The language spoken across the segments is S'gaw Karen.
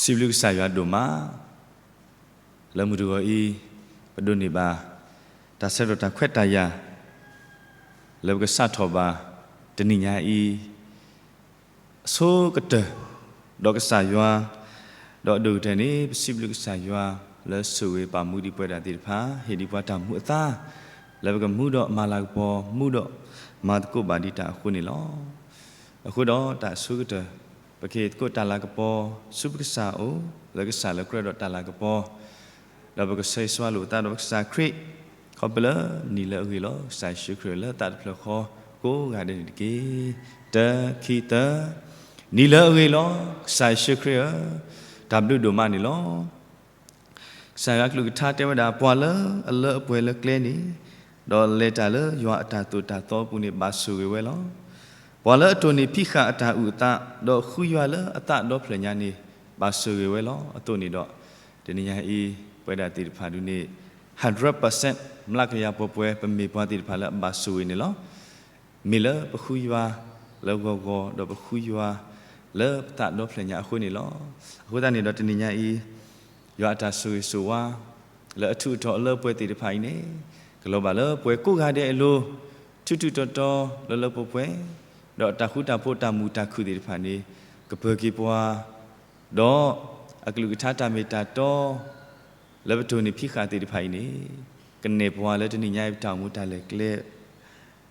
စံးဘျုးကစၢ်ယွၤဒိၣ်မး, လၢမုၢ်တဂီၤအံၤ ပဒိးန့ၢ်ဘၣ် တၢ်ဆၢကတီၢ်တၢ်ခွဲးတၢ်ယာ် လၢပကစးထီၣ်ဘၣ် တနံၤညါအံၤ အဆိကတၢၢ် ဒီးကစၢ်ယွၤ, ဒီးအဒိၣ်ကတၢၢ်န့ၣ် ပစံးဘျုးကစၢ်ယွၤ လၢဆိၣ်ဂ့ၤပာ်မူဒံးပဝဲဒၣ်သ့ၣ်တဖၣ်, ဟ့ၣ်ဒံးပှၤတၢ်မူအသါ လၢပကမူဒီးမၤလၤကပီၤ, မူဒီးမၤသကိးဘၣ်ဒံးတၢ်အဃိန့ၣ်လီၤ. အဃိဒီးတၢ်အဆိကတၢၢ် ပကဟ့ၣ်သကိးတၢ်လၤကပီၤ ဆူပကစၢ်အအိၣ်, လၢကစၢ်လၢကြၢးဒီးတၢ်လၤကပီၤ, ဒီးပကဆၢဂ့ၤဆၢဝါလိာ်ပသးဒီးပကစၢ်ခရံာ်, ခီဖျိလၢနံၤလၢအဂ့ၤလီၤ. ကစၢ်ယ့ၣ်ၡူးခရံာ်လၢသးတဖျၢၣ်ဃီ ကိးဂၤဒဲးန့ၣ်တက့ၢ်. တၢ ခံ သၢ, နံၤလၢအဂ့ၤလီၤ. ကစၢ်ယ့ၣ်ၡူးခရံာ်ဧၢ, တၢ်ဘျုးဒိၣ်မးန့ၣ်လီၤ. ကစၢ်ယွၤအကလုၢ်ကထါတဲဝဲဒၣ် ပှၤလၢအလၢအပှဲၤလၢကျဲန့ၣ်, ဒီးလဲၤတၢ်လၢယွၤအတၢ်သိၣ်တၢ်သီအပူၤန့ၣ် ဘၣ်ဆိၣ်ဂ့ၤဝဲလီၤ. ပှၤလၢအတိၢ်နီၣ်ဖံးဃာ်အတၢ်အုၣ်အသး, ဒီးဃုယွၤလၢအသးဒီဖျၢၣ်ညါန့ၣ် ဘၣ်ဆိၣ်ဂ့ၤဝဲလီၤ. အသိးန့ၣ်ဒီး တနံၤညါအံၤ ပဝဲဒၣ်သ့ၣ်တဖၣ်ဒုန့ၣ် hundred percent မျးကယၤပှဲၤပှဲၤ ပမ့ၢ်ပှၤသ့ၣ်တဖၣ်လၢအဘၣ်ဆိၣ်ဂ့ၤန့ၣ်လီၤ. မ့ၢ်လၢပဃုယွၤလၢဂီၤဂီၤ ဒီးပဃုယွၤလၢပသးဒီဖျၢၣ်ညါအဃိန့ၣ်လီၤ. အဃိသတးန့ၣ်ဒီးတနံၤညါအံၤ ယွၤအတၢ်ဆိၣ်ဂ့ၤဆိၣ်ဝါ လၢအထူးအတီၤလၢပှဲၤသ့ၣ်တဖၣ်အံၤန့ၣ် ကလီၤဘၣ်လၢပှဲၤကိးဂၤဒဲးအလိၤ ထူးထူးတီၤတီၤလၢလၢပှဲၤပှဲၤ, ဒီးတၢ်ဃူတၢ်ဖိးတၢ်မုာ်တၢ်ခုၣ်သ့ၣ်တဖၣ်န့ၣ် ကပၢၤက့ၤပှၤ ဒီးအကလုၢ်ကထါတၢ်မ့ၢ်တၢ်တီ လၢပတိၢ်နီၣ်ဖံးဃာ်သ့ၣ်တဖၣ်အံၤန့ၣ် ကနဲၣ်ပှၤလၢတနံၤညါအံၤပတၢ်အိၣ်မူတၢ်လဲၤကျဲ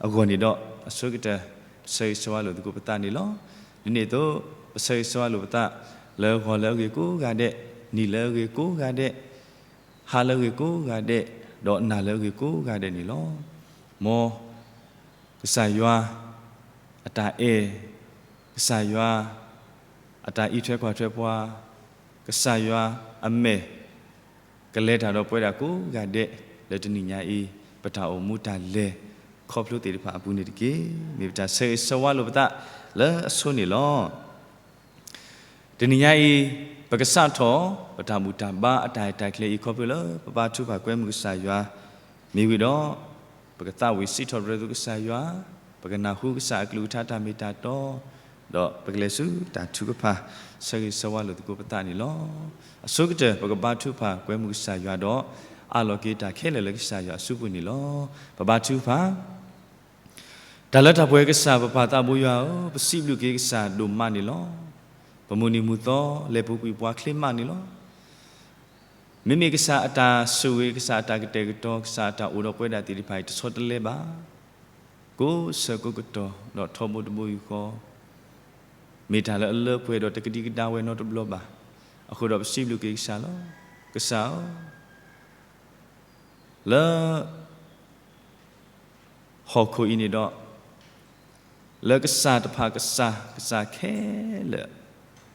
အဂီၢ်န့ၣ်ဒီး အဆိကတၢၢ် ပဆၢဂ့ၤဆၢဝါလိာ်သကိးပသးန့ၣ်လီၤ. ဒ်န့ၣ်အသိး ပဆၢဂ့ၤဆၢဝါလိာ်ပသး လၢဂီၤလၢအဂ့ၤကိးဂၤဒဲး, နံၤလၢအဂ့ၤကိးဂၤဒဲး, ဟါလၢအဂ့ၤကိးဂၤဒဲး, ဒီးနၤလၢအဂ့ၤကိးဂၤဒဲးန့ၣ်လီၤ. မ်ကစၢ်ယွၤအတၢ်အဲၣ်, ကစၢ်ယွၤအတၢ်အံးထွဲကွၢ်ထွဲပှၤ, ကစၢ်ယွၤအမဲာ် ကလဲၤတၢ်ဒီးပဝဲဒၣ်ကိးဂၤဒဲး လၢတနံၤညါအံၤ ပတၢ်အိၣ်မူတၢ်လဲၤခီဖျိသ့ၣ်တဖၣ်အပူၤန့ၣ်တက့ၢ်. မ့ၢ်ပတၢ်ဆၢဂ့ၤဆၢဝါလိာ်ပသးလၢအဆိန့ၣ်လီၤ. တနံၤညါအံၤ ပကစးထီၣ် ပတၢ်ဘူၣ်တၢ်ဘါအတၢ်အဲၣ်တၢ်ကျဲအံၤ ခီဖျိလၢပဘါထုကဖၣ်ကွဲမုာ်ကစၢ်ယွၤ မ့ၢ်ဝံၤဒီး ပကသးဝံၣ်စံးထီၣ်ပတြၢၤသကိးကစၢ်ယွၤ, ပကနၢ်ဟူကစၢ်အကလုၢ်ကထါတၢ်မ့ၢ်တၢ်တီ, ဒီးပကလဲၤဆူတၢ်ထုကဖၣ် ဆၢဂ့ၤဆၢဝါလိာ်သကိးပသးန့ၣ်လီၤ. အဆိကတၢၢ် ပကဘါထုကဖၣ်ကွဲမုာ်ကစၢ်ယွၤဒီး အးလီၤက့ၤတၢ်ခဲလၢာ်လၢကစၢ်ယွၤအစုပူၤန့ၣ်လီၤ. ပဘါထုကဖၣ် တၢ်လၢတၢ်ပှဲၤကစၢ်ပပၢ်သးဘိယွၤဧၢ, ပစံးဘျုးက့ၤကစၢ်ဒိၣ်မးန့ၣ်လီၤ. ပမုၢ်နံၤမုၢ်သီ လဲၤပူၤကွံာ်ပှၤချ့မးန့ၣ်လီၤ. မ့မ့ၢ်ကစၢ်အတၢ်ဆိၣ်ဂ့ၤ, ကစၢ်အတၢ်ကတဲာ်ကတီၤ, ကစၢ်အတၢ်အိၣ်ဒီးပဝဲဒၣ်သ့ၣ်တဖၣ်အံၤ တဆီတလဲဘၣ်. ကိးဆၢကိးကတီၢ် ဒီးထီဘိတဘိယူၢ်ဃီ မ့ၢ်တၢ်လၢအလၢပှဲၤဒီးတကဒံကဒါဝဲနီတဘျီဘၣ်. အဃိဒီးပစံးဘျုးက့ၤကစၢ်လီၤ. ကစၢ်ဧၢ, လၢ ဟီၣ်ခိၣ်အံၤန့ၣ်ဒီး, လၢကစၢ်တဖၣ်ကစၢ်, ကစၢ်ခဲလၢာ်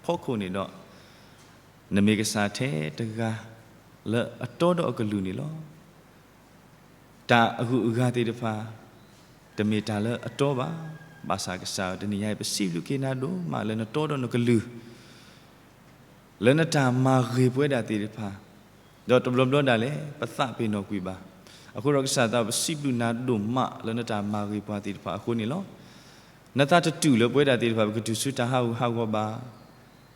ဖီခိၣ်န့ၣ်ဒီး, နမ့ၢ်ကစၢ်ထဲတဂၤ လၢအတီဒီးအကလုၢ်န့ၣ်လီၤ. တၢ်အဂုၤအဂၤသ့ၣ်တဖၣ် တမ့ၢ်တၢ်လၢအတီဘၣ်. ဘၣ်ဆၣ်ကစၢ်ဧၢ, တနံၤညါအံၤ ပစံးဘျုးက့ၤနၤဒိၣ်မးလၢနတီဒီးနကလုၢ် လၢနတၢ်မၤဂ့ၤပဝဲဒၣ်သ့ၣ်တဖၣ်, ဒီးတဘျီဘျီဒၣ်လဲာ် ပသးပ့ၤနီၣ်ကွံာ်ဘၣ်. အဃိဒီးကစၢ်သး ပစံးဘျုးနၤဒိၣ်မးလၢနတၢ်မၤဂ့ၤပှၤသ့ၣ်တဖၣ်အဃိန့ၣ်လီၤ. နသးတတုာ်လၢပဝဲဒၣ်သ့ၣ်တဖၣ် ပကတုၤဆူတၢ်ဟးဂူာ်ဟးဂီၤဘၣ်.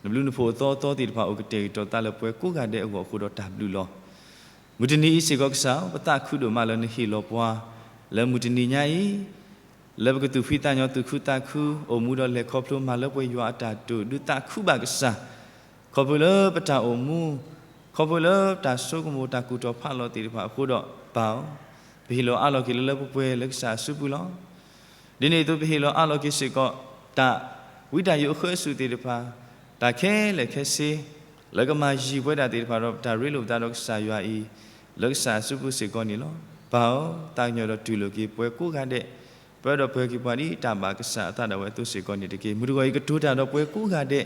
နဘျုးနဖှိၣ်အသီအသီသ့ၣ်တဖၣ် အိၣ်ကတဲာ်ကတီၤသးလၢပှၤကိးဂၤဒဲးအဂီၢ်အဃိဒီးတၢ်ဘျုးလီၤ. မုၢ်တနံၤအံၤစ့ၢ်ကီးကစၢ်ဧၢ, ပသးခုဒိၣ်မးလၢနဟ့ၣ်လီၤပှၤ လၢမုၢ်တနံၤညါအံၤ လၢပကသူၣ်ဖှံသးညီ သူၣ်ခုသးခု အိၣ်မူဒီးလဲၤခီဖျိမၤလၢပှဲၤယွၤအတၢ်တိာ် ဒုးသးခုဘၣ်ကစၢ်, ခီဖျိလၢပတၢ်အိၣ်မူ, ခီဖျိလၢတၢ်ဆိကမိၣ်တၢ်ကူၣ်ထီၣ်ဖးလီၤသ့ၣ်တဖၣ်အဃိဒီး ပၢ်ဧၢ, ပဟ့ၣ်လီၤအးလီၤက့ၤလၢလၢပှဲၤပှဲၤလၢကစၢ်အစုပူၤလီၤ. ဒ်န့ၣ်အသိး ပဟ့ၣ်လီၤအးလီၤက့ၤစ့ၢ်ကီး တၢ်ဝံတၢ်ယိးအဃၢအစူၣ်သ့ၣ်တဖၣ်, တၢ်ခဲလၢာ်ခဲဆ့ လၢကမၤယံၤပဝဲဒၣ်သ့ၣ်တဖၣ်ဒီး ပတၢ်ရ့လိာ်ပသးဒီးကစၢ်ယွၤအံၤ လၢကစၢ်အစုပူၤစ့ၢ်ကီးန့ၣ်လီၤ. ပၢ်ဧၢ, သးကညီၤဒီးတူၢ်လိာ်က့ၤပှၤကိးဂၤဒဲး, ပၢဒီးပှဲၤက့ၤပှၤဒ်တၢ်ဘၣ်ကစၢ်အသးဒၣ်ဝဲအသိးစ့ၢ်ကီးန့ၣ်တက့ၢ်. မုၢ်တဂီၤအံၤ ကတိၤတၢ်ဒီးပှၤကိးဂၤဒဲး,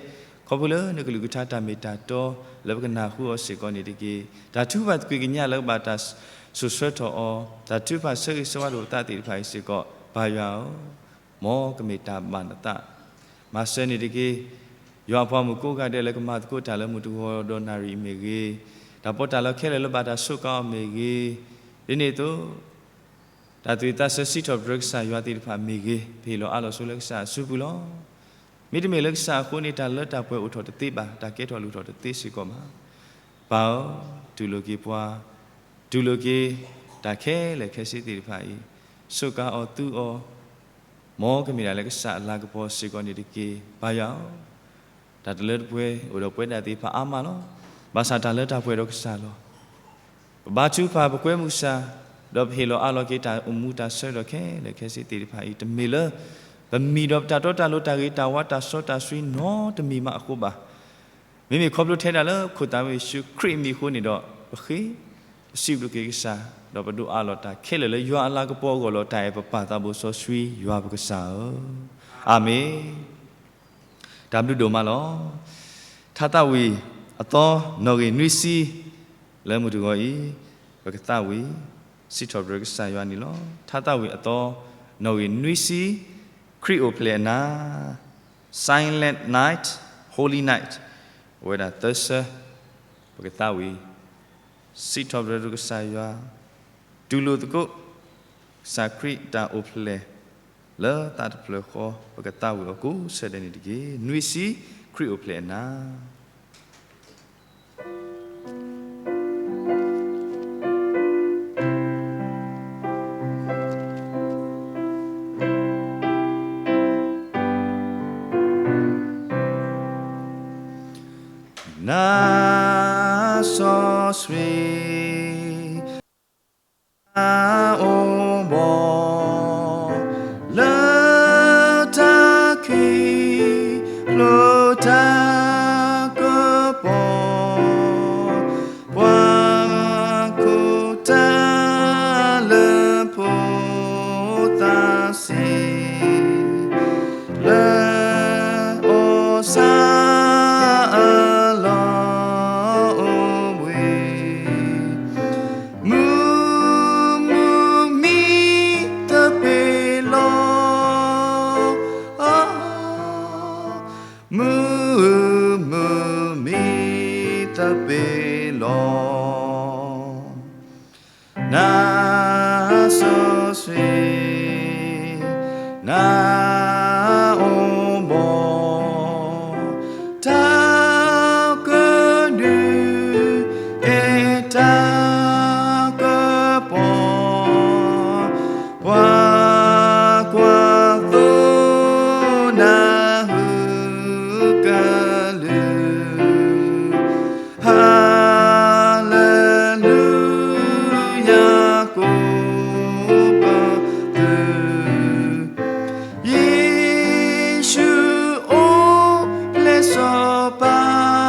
ခီဖျိလၢနကလုၢ်ကထါတၢ်မ့ၢ်တၢ်တီ လၢပကနၢ်ဟူအီၤစ့ၢ်ကီးန့ၣ်တက့ၢ်. တၢ်ထုကဖၣ်သကွံာ်ကညးလၢကဘၣ်တၢ်စိာ်ဆှၢထီၣ်အီၤ, တၢ်ထုကဖၣ်ဆၢဂ့ၤဆၢဝါလိာ်ပသးသ့ၣ်တဖၣ်အံၤစ့ၢ်ကီး ပၢ်ယွၤဧၢ, မ်ကမ့ၢ်တၢ်ဘၣ်နသး, မၤစၢၤန့ၣ်တက့ၢ်. ယွၤအပှၤမုၣ်ကိးဂၤဒဲးလၢကမၤသကိးတၢ်လၢမုၢ်တဂီၤဒီးနၣ်ရံၣ်အံၤမ့ၢ်ဂ့ၤ, တၢ်ပီးတၢ်လီခဲလၢာ်လၢဘၣ်တၢ်စူးကါအီၤမ့ၢ်ဂ့ၤ, ဒ်န့ၣ်အသိး တၢ်သူၣ်ဝံၣ်သးဆၢစံးထီၣ်ပတြၢၤကစၢ်ယွၤသ့ၣ်တဖၣ်မ့ၢ်ဂ့ၤ, ပဟ့ၣ်လီၤအးလီၤဆိလၢကစၢ်အစုပူၤလီၤ. မ့တမ့ၢ်လၢကစၢ်အဃိန့ၣ် တၢ်လၢတၢ်ပှဲၤအိၣ်ထီၣ်တသ့ဘၣ်, တၢ်ကဲထီၣ်လိၣ်ထီၣ်တသ့စ့ၢ်ကီးဘၣ်. ပၢ်ဧၢ, တူၢ်လိာ်က့ၤပှၤ, တူၢ်လိာ်က့ၤတၢ်ခဲစ့သ့ၣ်တဖၣ်အံၤ, စူးကါအီၤသူအီၤ, မ်ကမ့ၢ်ဒၣ်လၢကစၢ်အလၤကပီၤစ့ၢ်ကီးန့ၣ်တက့ၢ်. ပၢ်ယွၤဧၢ, တၢ်တလၢတပှဲၤအိၣ်ဒီးပဝဲဒၣ်သ့ၣ်တဖၣ်အါမးလီၤ. ဘၣ်ဆၣ်တၢ်လၢတၢ်ပှဲၤဒီးကစၢ်လီၤ. ပဘါထုကဖၣ် ပကွဲမုာ်ကစၢ်, ဒီးပဟ့ၣ်လီၤအးလီၤက့ၤတၢ်အိၣ်မူတၢ်ဆၢကတီၢ်ခဲလၢာ်ခဲဆ့သ့ၣ်တဖၣ်အံၤ တမ့ၢ်လၢ ပမံၤဒီးပတၢ်တီတၢ်လိၤတၢ်ဂ့ၤတၢ်ဝါတၢ်စီတၢ်ဆှံနီတမံၤမးအဃိဘၣ်. မ့မ့ၢ်ခီဖျိထဲဒၣ်လၢခိၣ်သးဝ့ၢ်ယ့ၣ်ၡူးခရံာ်အမံၤအဃိန့ၣ်ဒီး ပဃ့ ပစံးဘျုးက့ၤကစၢ်, ဒီးပဒိးအးလီၤတၢ်ခဲလၢာ်လၢယွၤအလၤကပီၤအဂီၢ်လီၤ. တၢ်အဲၣ်ပပၢ်သးဘိစီဆှံယွၤပကစၢ်ဧၢ, အၤမ့ၣ်. တၢ်ဘျုးဒိၣ်မးလီၤ. ထါသးဝံၣ်အသီ နီၣ်ဂံၢ်နွံဆံ လၢမုၢ်တဂီၤအံၤ ပကသးဝံၣ် စံးထီၣ်ပတြၢၤကစၢ်ယွၤန့ၣ်လီၤ. ထါသးဝံၣ်အသီ နီၣ်ဂံၢ်နွံဆံ, ခရံာ်အိၣ်ဖျဲၣ်အနၤ, Silent Night, Holy Night, အဝဲဒၣ်သၢဆၢ ပကသးဝံၣ် စံးထီၣ်ပတြၢၤကစၢ်ယွၤ, တူၢ်လိာ်သကိး ကစၢ်ခရံာ်တၢ်အိၣ်ဖျဲၣ် လၢသးတဖျၢၣ်ဃီ ပကသးဝံၣ်အီၤကိးဆၢဒဲးန့ၣ်တက့ၢ်. နွံဆံ, ခရံာ်အိၣ်ဖျဲၣ်အနၤ. နၤစီဆှံ အိၣ်ဘှီၣ် လၢတၢ်ခံး ဖျိတၢ်ကပီၤ, ပှၤခိၣ်တၢ်လၢဖိသၣ်ဆံး လၢအီၣ်ဆၣ်အလီၢ်အိၣ်ဘှံး မုၢ်မုၢ်မံ သပ့ၤလီၤ, မုၢ်မုၢ်မံ သပ့ၤလီၤ. နၤစီဆှံ နအိၣ်ဘှီၣ် တၢ်ကဒုး အဲၣ်တၢ်ကပီၤ ပှၤကွၢ်သိနၤဟုကလုာ် Hallelujah ကိးပသူ, ယ့ၣ်ၡူးအိၣ်ဖျဲၣ်စီၤပၤ,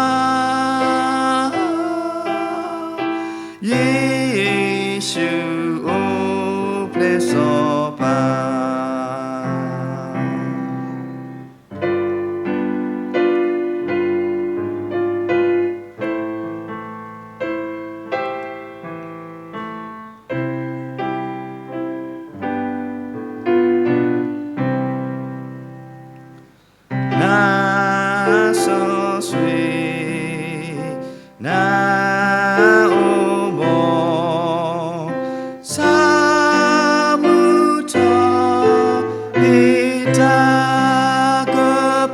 ယ့ၣ်ၡူးအိၣ်ဖျဲၣ်စီၤပၤ. နၤစီဆှံ နအိၣ်ဘှီၣ် ဆၣ်မုၢ်ထီၣ် ဟ့ၣ်တၢ်က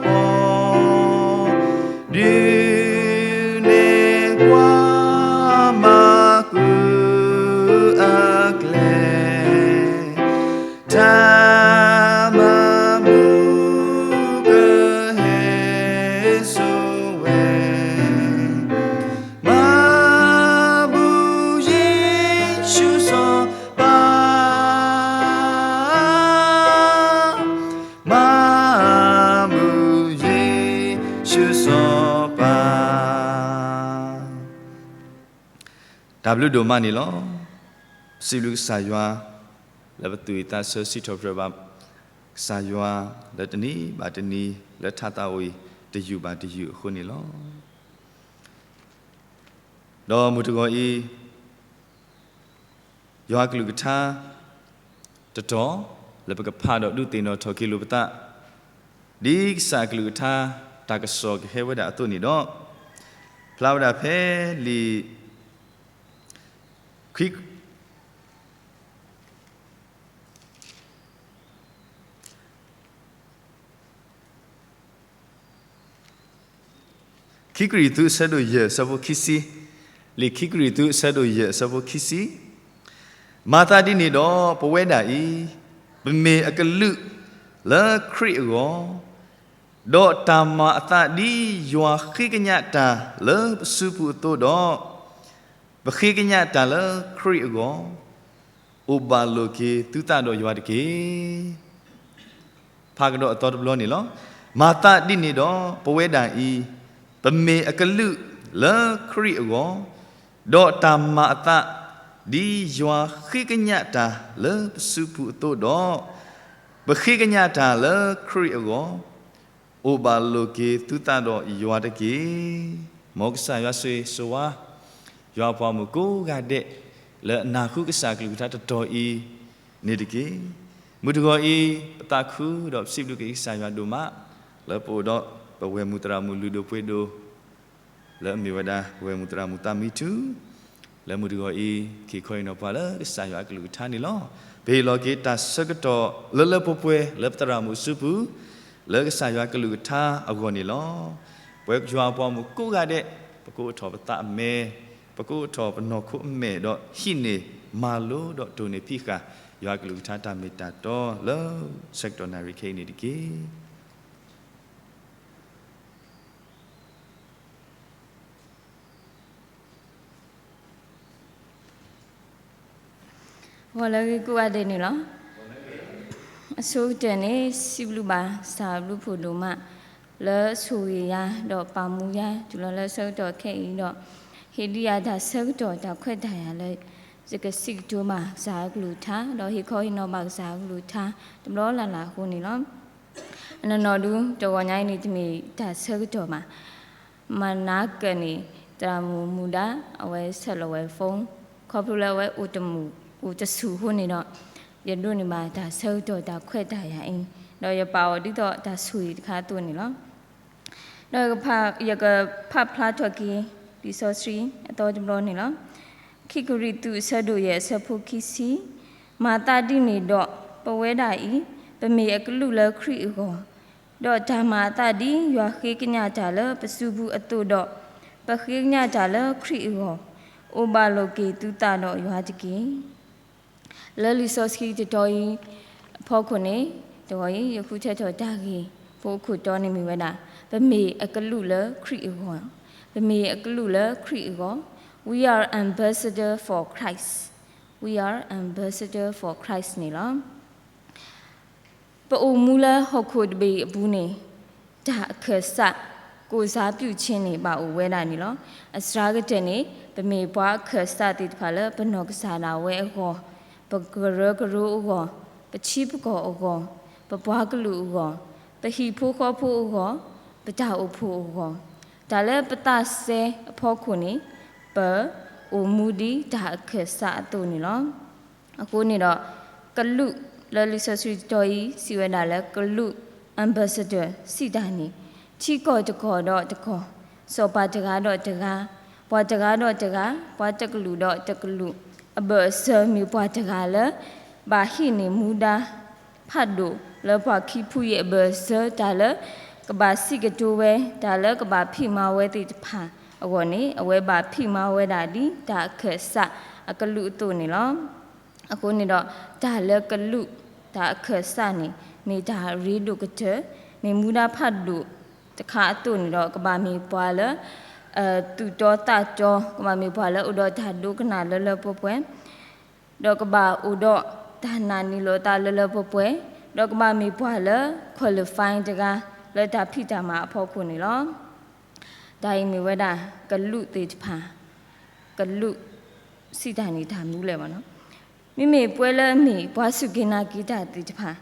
ပီၤ ဒုးနဲၣ်ပှၤမၤကူအကျဲ တၢ်မၤမုာ် ကဟဲစိာ်ဝဲ, မၤဘူၣ်ယ့ၣ်ၡူးစီၤပၤ, မၤဘူၣ်ယ့ၣ်ၡူးစီၤပၤ. တၢ်ဘျုးဒိၣ်မးန့ၣ်လီၤ. စံးဘျုးကစၢ်ယွၤ လၢပသူၣ်ဝံၣ်သးဆၢစံးထီၣ်ပတြၢၤဘၣ် ကစၢ်ယွၤ လၢတနံၤဘၣ်တနံၤ လၢထါသးဝံၣ်တယုၢ်ဘၣ်တယုၢ်အဃိန့ၣ်လီၤ. ဒီးမုၢ်တဂီၤအံၤ ယွၤကလုၢ်ကထါ တတီၤ လၢပကဖးဒီးဒုးသ့ၣ်နီၣ်ထီၣ်က့ၤလိာ်ပသး ဒ်ကစၢ်အကလုၢ်ကထါ တၢ်ကစီၣ်ကဟဲဝဲဒၣ်အသိးန့ၣ်ဒီး ဖျါဝဲဒၣ်ဖဲလံာ် ခံ ခွံ ခံကရံၣ်သူးအဆၢဒိၣ်ယဲၢ်အဆၢဖိခံဆံ, လံာ်ခံကရံၣ်သူးအဆၢဒိၣ်ယဲၢ်အဆၢဖိခံဆံ, မၤသးဒ်န့ၣ်ဒီး ပဝဲဒၣ်အံၤ ပမ့ၢ်အကလုာ်လၢခရံာ်အဂီၢ်, ဒီးတၢ်မၤအသးဒ်ယွၤဃ့ကညးတၢ်လၢပစုပူၤအသိးဒီး, ပဃ့ကညးတၢ်လၢခရံာ်အဂီၢ်, အိၣ်ဘၣ်လိာ်က့ၤသုသးဒီးယွၤတက့ၢ်. ဖးကဒီးအသီတဘျီန့ၣ်လီၤ. မၤသးဒ်န့ၣ်ဒီး ပဝဲဒၣ်အံၤ ပမ့ၢ်အကလုာ်လၢခရံာ်အဂီၢ်, ဒီးတၢ်မၤအသးဒ်ယွၤဃ့ကညးတၢ်လၢပစုပူၤအသိးဒီး, ပဃ့ကညးတၢ်လၢခရံာ်အဂီၢ်, အိၣ်ဘၣ်လိာ်က့ၤသုသးဒီးယွၤတက့ၢ်. မ်ကစၢ်ယွၤဆိၣ်ဂ့ၤဆိၣ်ဝါ ယွၤအပှၤမုၣ်ကိးဂၤဒဲး လၢအနၢ်ဟူကစၢ်အကလုၢ်ကထါတတီၤအံၤန့ၣ်တက့ၢ်. မုၢ်တဂီၤအံၤ ပသးခုဒီးပစံးဘျုးက့ၤကစၢ်ယွၤဒိၣ်မး လၢပအိၣ်ဒီးပဝဲၢ်မုၢ်သရၣ်မုၣ်လုၢ်ဒိၣ်ပှ့ၤဒိၣ် လၢအမ့ၢ်ဝဲဒၣ် ပဝဲၢ်မုၢ်သရၣ်မုၣ်သးမံထူ, လၢမုၢ်တဂီၤအံၤ က့ၤခီအံၤနီၢ်ပှၤလၢကစၢ်ယွၤအကလုၢ်ကထါန့ၣ်လီၤ. ပဟ့ၣ်လီၤက့ၤတၢ်ဆၢကတီၢ်လၢလၢပှဲၤပှဲၤလၢပသရၣ်မုၣ်အစုပူၤ လၢကစၢ်ယွၤအကလုၢ်ကထါအဂီၢ်န့ၣ်လီၤ. ပဝဲယွၤအပှၤမုၣ်ကိးဂၤဒဲး ပကအိးထီၣ်ပသးအမဲာ်, ပကအိးထီၣ်ပနီၢ်ခိအမဲာ် ဒီးဟံးန့ၢ်မၤလိဒီးတိၢ်န့ၢ်ဖံးဃာ် ယွၤအကလုၢ်ကထါတၢ်မ့ၢ်တၢ်တီလၢဆၢကတီၢ်နၣ်ရံၣ်ခဲအံၤန့ၣ်တက့ၢ်. ဂီၤလၢအဂ့ၤကိးဂၤဒဲးန့ၣ်လီၤ. အဆိကတၢၢ်န့ၣ် စံးဘျုးဘၣ်ကစၢ်အဘျုးဖှိၣ်ဒိၣ်မး လၢအဆိၣ်ဂ့ၤယၤ ဒီးပာ်မူယၤ တုၤလီၤလၢဆၢကတီၢ်ခဲအံၤဒီး ဟ့ၣ်ဒံးယၤတၢ်ဆၢကတီၢ်တၢ်ခွဲးတၢ်ယာ်လၢ ယကစံးကတိၤဘၣ်ကစၢ်အကလုၢ်ကထါ ဒီးဟ့ၣ်ခီဟ့ၣ်နီၤဘၣ်ကစၢ်အကလုၢ်ကထါ တဘျီလၢ်လၢ်အဃိန့ၣ်လီၤ. အနီၢ်နီၢ်ဒု တဂီၤညါအံၤန့ၣ် တမ့ၢ်တၢ်ဆၢကတီၢ်ဘၣ်. မနၤကၢၢ်န့ၣ် သရၣ်မုၣ်မူဒါ အဝဲဆဲးလီၤဝဲ phone ခီဖျိလၢအဝဲအိၣ်တမုာ် အိၣ်တဆူၣ်အဃိန့ၣ်ဒီး ယဒိးန့ၢ်ဘၣ်တၢ်ဆၢကတီၢ်တၢ်ခွဲးတၢ်ယာ်အံၤ ဒီးယပာ်အီၤဒ်သိးတၢ်ဆိၣ်ဂ့ၤတခါအသိးန့ၣ်လီၤ. ဒီးယကဖးဖျါထီၣ်က့ၤ လံာ်စီဆှံအသီတဘျီန့ၣ်လီၤ. ခံကရံၣ်သူးအဆၢဒိၣ်ယဲၢ်အဆၢဖိခံဆံ, မၤသးဒ်န့ၣ်ဒီး ပဝဲဒၣ်အံၤ ပမ့ၢ်အကလုာ်လၢခရံာ်အဂီၢ်, ဒီးတၢ်မၤအသးဒ်ယွၤဃ့ကညးတၢ်လၢပစုပူၤအသိးဒီး, ပဃ့ကညးတၢ်လၢခရံာ်အဂီၢ်, အိၣ်ဘၣ်လိာ်က့ၤသုသးဒီးယွၤတက့ၢ်. လၢလံာ်စီဆှံတတီၤအံၤအဖီခိၣ်န့ၣ် တဂီၤအံၤ ယဃုထၢထီၣ်တၢ်ဂ့ၢ်ဖိအခိၣ်တီန့ၣ်မ့ၢ်ဝဲဒၣ် ပမ့ၢ်အကလုာ်လၢခရံာ်အဂီၢ်, ပမ့ၢ်အကလုာ်လၢခရံာ်အဂီၢ်, We are ambassador for Christ, We are ambassador for Christ န့ၣ်လီၤ. ပအိၣ်မူလၢဟီၣ်ခိၣ်တဘ့ၣ်အပူၤန့ၣ် တၢ်အခၢၣ်စး ကိုယ်စားပြုခြင်းန့ၣ် ဘၣ်အိၣ်ဝဲဒၣ်န့ၣ်လီၤ. အစှၤကတၢၢ်န့ၣ် ပမ့ၢ်ပှၤအခၢၣ်စးသ့ၣ်တဖၣ်လၢပနီၢ်ကစၢ်ဒၣ်ဝဲအဂီၢ်, ပကရၢကရိအဂီၢ်, ပထံပကီၢ်အဂီၢ်, ပပှၤကလုာ်အဂီၢ်, ပဟံၣ်ဖိဃီဖိအဂီၢ်, ပတၢ်အိၣ်ဖှိၣ်အဂီၢ်, တၢ်လၢပသးစဲအဖီခိၣ်န့ၣ် ပအိၣ်မူဒ်တၢ်အခၢၣ်စးအသိးန့ၣ်လီၤ. အဃိန့ၣ်ဒီး ကလုာ်လၢလံာ်စီဆှံတတီၤအံၤ စံးဝဲဒၣ်လၢကလုာ် ambassador စံးတၢ်န့ၣ် ထံကီၢ်တကီၢ်ဒီးတကီၢ်, စီၤပၤတဂၤဒီးတဂၤ, ပှၤတဂၤဒီးတဂၤ, ပှၤတကလုာ်ဒီးတကလုာ်, အဘၢၣ်စၢၤမ့ၢ်ပှၤတဂၤလၢ ဘၣ်ဟံးန့ၢ်မူဒါဖးဒိၣ်လၢပှၤခံဖုယဲၢ်အဘၢၣ်စၢၤ တၢ်လၢကဘၣ်စံးကတိၤဝဲ, တၢ်လၢကဘၣ်ဖံးမၤဝဲသ့ၣ်တဖၣ်အဂီၢ်န့ၣ် အဝဲဘၣ်ဖံးမၤဝဲဒၣ်ဒ်တၢ်အခၢၣ်စးအကလုာ်အသိးန့ၣ်လီၤ. အဃိန့ၣ်ဒီး တၢ်လၢကလုာ်တၢ်အခၢၣ်စးန့ၣ် မ့ၢ်တၢ်ရ့ဒိၣ်ကတၢၢ်, မ့ၢ်မူဒါဖးဒိၣ်တခါအသိးန့ၣ်ဒီး ကဘၣ်မ့ၢ်ပှၤလၢ သူၣ်တီသးတီ, ကဘၣ်မ့ၢ်ပှၤလၢအိၣ်ဒီးတၢ်ဒိကနၣ်လၢလၢပှဲၤပှဲၤ, ဒီးကဘၣ်အိၣ်ဒီးတၢ်နာ်န့ၢ်လီၤသးလၢလၢပှဲၤပှဲၤ, ဒီးကဘၣ်မ့ၢ်ပှၤလၢ qualify တဂၤ လၢတၢ်ဖံးတၢ်မၤအဖီခိၣ်န့ၣ်လီၤ. တၢ်အံၤမ့ၢ်ဝဲဒၣ် ကလုာ်သ့ၣ်တဖၣ်, ကလုာ် စံးတၢ်န့ၣ်တၢ်မူလဲၣ်ဘၣ်နီၤ. မ့မ့ၢ်ပဝဲလၢအမ့ၢ်ပှၤစူၢ်က့ၤနာ်က့ၤတၢ်သ့ၣ်တဖၣ်,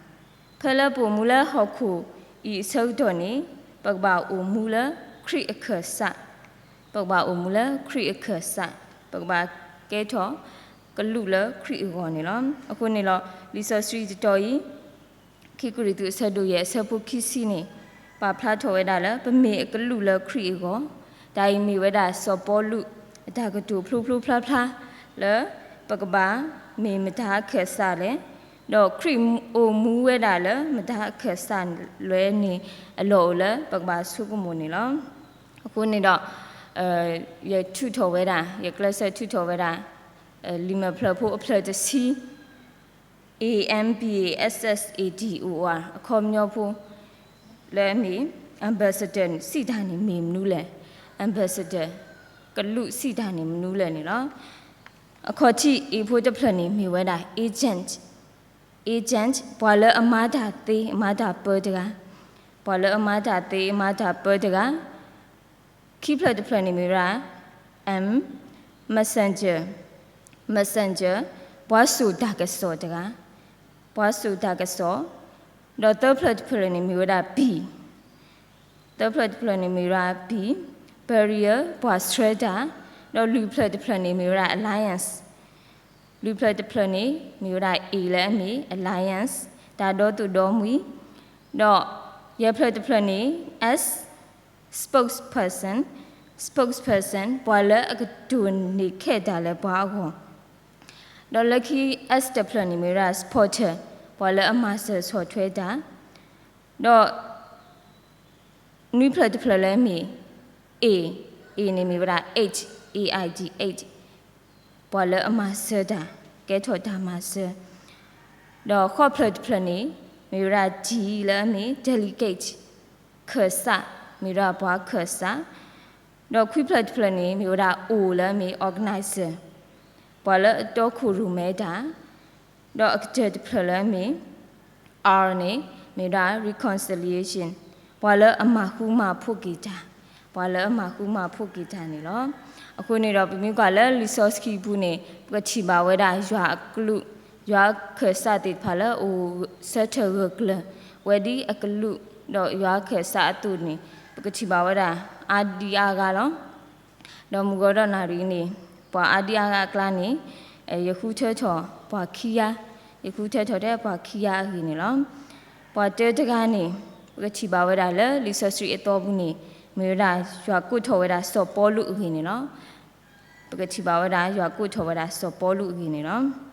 ဖဲလၢပအိၣ်မူလၢဟီၣ်ခိၣ်အံၤအဆၢကတီၢ်န့ၣ် ပကဘၣ်အိၣ်မူလၢခရံာ်အခၢၣ်စး, ပကဘၣ်အိၣ်မူလၢခရံာ်အခၢၣ်စး, ပကဘၣ်ကဲထီၣ်ကလုာ်လၢခရံာ်အဂီၢ်န့ၣ်လီၤ. အဃိန့ၣ်လီၤ လံာ်စီဆှံတတီၤအံၤ ခံကရံၣ်သူးအဆၢဒိၣ်ယဲၢ်အဆၢဖိခံဆံန့ၣ် ပာ်ဖျါထီၣ်ဝဲဒၣ်လၢ ပမ့ၢ်အကလုာ်လၢခရံာ်အဂီၢ်, တၢ်အံၤမ့ၢ်ဝဲဒၣ်စီၤပီလူးအတၢ်ကတိၤဖျိဖျိဖျါဖျါ လၢပကဘၣ်မ့ၢ်မတၤအခၢၣ်စးလဲၣ်, ဒီးခရံာ်အိၣ်မူဝဲဒၣ်လၢမတၤအခၢၣ်စးလဲၣ်န့ၣ် အလီၢ်အိၣ်လၢပကဘၣ်ဆိကမိၣ်န့ၣ်လီၤ. အဃိန့ၣ်ဒီး ယထုးထီၣ်ဝဲဒၣ် ယကျဲးစၢးထုးထီၣ်ဝဲဒၣ် လံာ်မဲာ်ဖျၢၣ်ဖိအဖျၢၣ်တဆံ A M B A S S A D O R အခီပညီဖိ လၢအမ့ၢ် ambassador စံးတၢ်န့ၣ်မ့ၢ်မနုၤလဲၣ်, ambassador ကလူးစံးတၢ်န့ၣ်မနုၤလဲၣ်န့ၣ်လီၤ. အခီၣ်ထံး A ဖိတဖျၢၣ်န့ၣ်မ့ၢ်ဝဲဒၣ် agent, agent ပှၤလၢအမၤတၢ်သ့အမၤတၢ်ပၢတဂၤ, ပှၤလၢအမၤတၢ်သ့အမၤတၢ်ပၢတဂၤ. ခံဖျၢၣ်တဖျၢၣ်န့ၣ်မ့ၢ်ဝဲဒၣ် M, messenger, messenger ပှၤစိာ်တၢ်ကစီၣ်တဂၤ, ပှၤစိာ်တၢ်ကစီၣ်. ဒီးသၢဖျၢၣ်တဖျၢၣ်န့ၣ်မ့ၢ်ဝဲဒၣ် B, သၢဖျၢၣ်တဖျၢၣ်န့ၣ်မ့ၢ်ဝဲဒၣ် B, barrier ပှၤဆှၢတၢ်. ဒီးလွံၢ်ဖျၢၣ်တဖျၢၣ်န့ၣ်မ့ၢ်ဝဲဒၣ် alliance, လွံၢ်ဖျၢၣ်တဖျၢၣ်န့ၣ်မ့ၢ်ဝဲဒၣ် A လၢအမ့ၢ် alliance တၢ်ဒီသူၣ်ဒီမှံၤ. ဒီးယဲၢ်ဖျၢၣ်တဖျၢၣ်န့ၣ် S, spokesperson, spokesperson ပှၤလၢအကတိၤန့ၢ်ခဲတၢ်လၢပှၤအဂီၢ်. ဒီးလၢခံ S တဖျၢၣ်န့ၣ်မ့ၢ်ဝဲဒၣ် supporter ပှၤလၢအမၤစၢၤဆီၣ်ထွဲတၢ်. ဒီးနွံဖျၢၣ်တဖျၢၣ်လၢအမ့ၢ် A, A န့ၣ်မ့ၢ်ဝဲဒၣ် aid, A I D, aid ပှၤလၢအမၤစၢၤတၢ်, ကဲထီၣ်တၢ်မၤစၢၤ. ဒီးဃိးဖျၢၣ်တဖျၢၣ်န့ၣ် မ့ၢ်ဝဲဒၣ် D လၢအမ့ၢ် delegate, ခၢၣ်စး, မ့ၢ်ဝဲဒၣ်ပှၤခၢၣ်စး. ဒီးခွံဖျၢၣ်တဖျၢၣ်န့ၣ် မ့ၢ်ဝဲဒၣ် O လၢအမ့ၢ် organizer, ပှၤလၢအတီခိၣ်ရိၣ်မဲတၢ်. ဒီးအကတၢၢ်တဖျၢၣ်လၢအမ့ၢ် R န့ၣ် မ့ၢ်ဝဲဒၣ် reconciliation, ပှၤလၢအမၤဃူမၤဖိးက့ၤတၢ်, ပှၤလၢအမၤဃူမၤဖိးက့ၤတၢ်န့ၣ်လီၤ. အဃိန့ၣ်ဒီး ပမ့ၢ်ကွၢ်လၢလံာ်စီဆှံပူၤန့ၣ် ပကထံၣ်ဘၣ်ဝဲဒၣ်ယွၤအကလူး, ယွၤခၢၣ်စးသ့ၣ်တဖၣ်လၢအအိၣ်ဆၢထၢၣ်ဂၢၢ်ကျၢၤဝဲဒ်အကလူး, ဒီးယွၤခၢၣ်စးအသိးန့ၣ် ပကထံၣ်ဘၣ်ဝဲဒၣ်အါဒံအါဂၤလီၤ. ဒီးမုၢ်ဂီၤဒီးနၣ်ရံၣ်န့ၣ် ပှၤအါဒံအါဂၤအကျါန့ၣ် ယဃုထၢထီၣ်ပှၤခံဂၤ, ယဃုထၢထီၣ်ထဲပှၤခံဂၤအဂ့ၢ်န့ၣ်လီၤ. ပှၤတၢတဂၤန့ၣ် ပကထံၣ်ဘၣ်ဝဲဒၣ်လၢလံာ်စီဆှံအသီပူၤန့ၣ် မ့ၢ်ဝဲဒၣ်ယွၤကိးထီၣ်ဝဲဒၣ်စီၤပီလူးအဂ့ၢ်န့ၣ်လီၤ. ပကထံၣ်ဘၣ်ဝဲဒၣ်ယွၤကိးထီၣ်ဝဲဒၣ်စီၤပီလူးအဂ့ၢ်န့ၣ်လီၤ.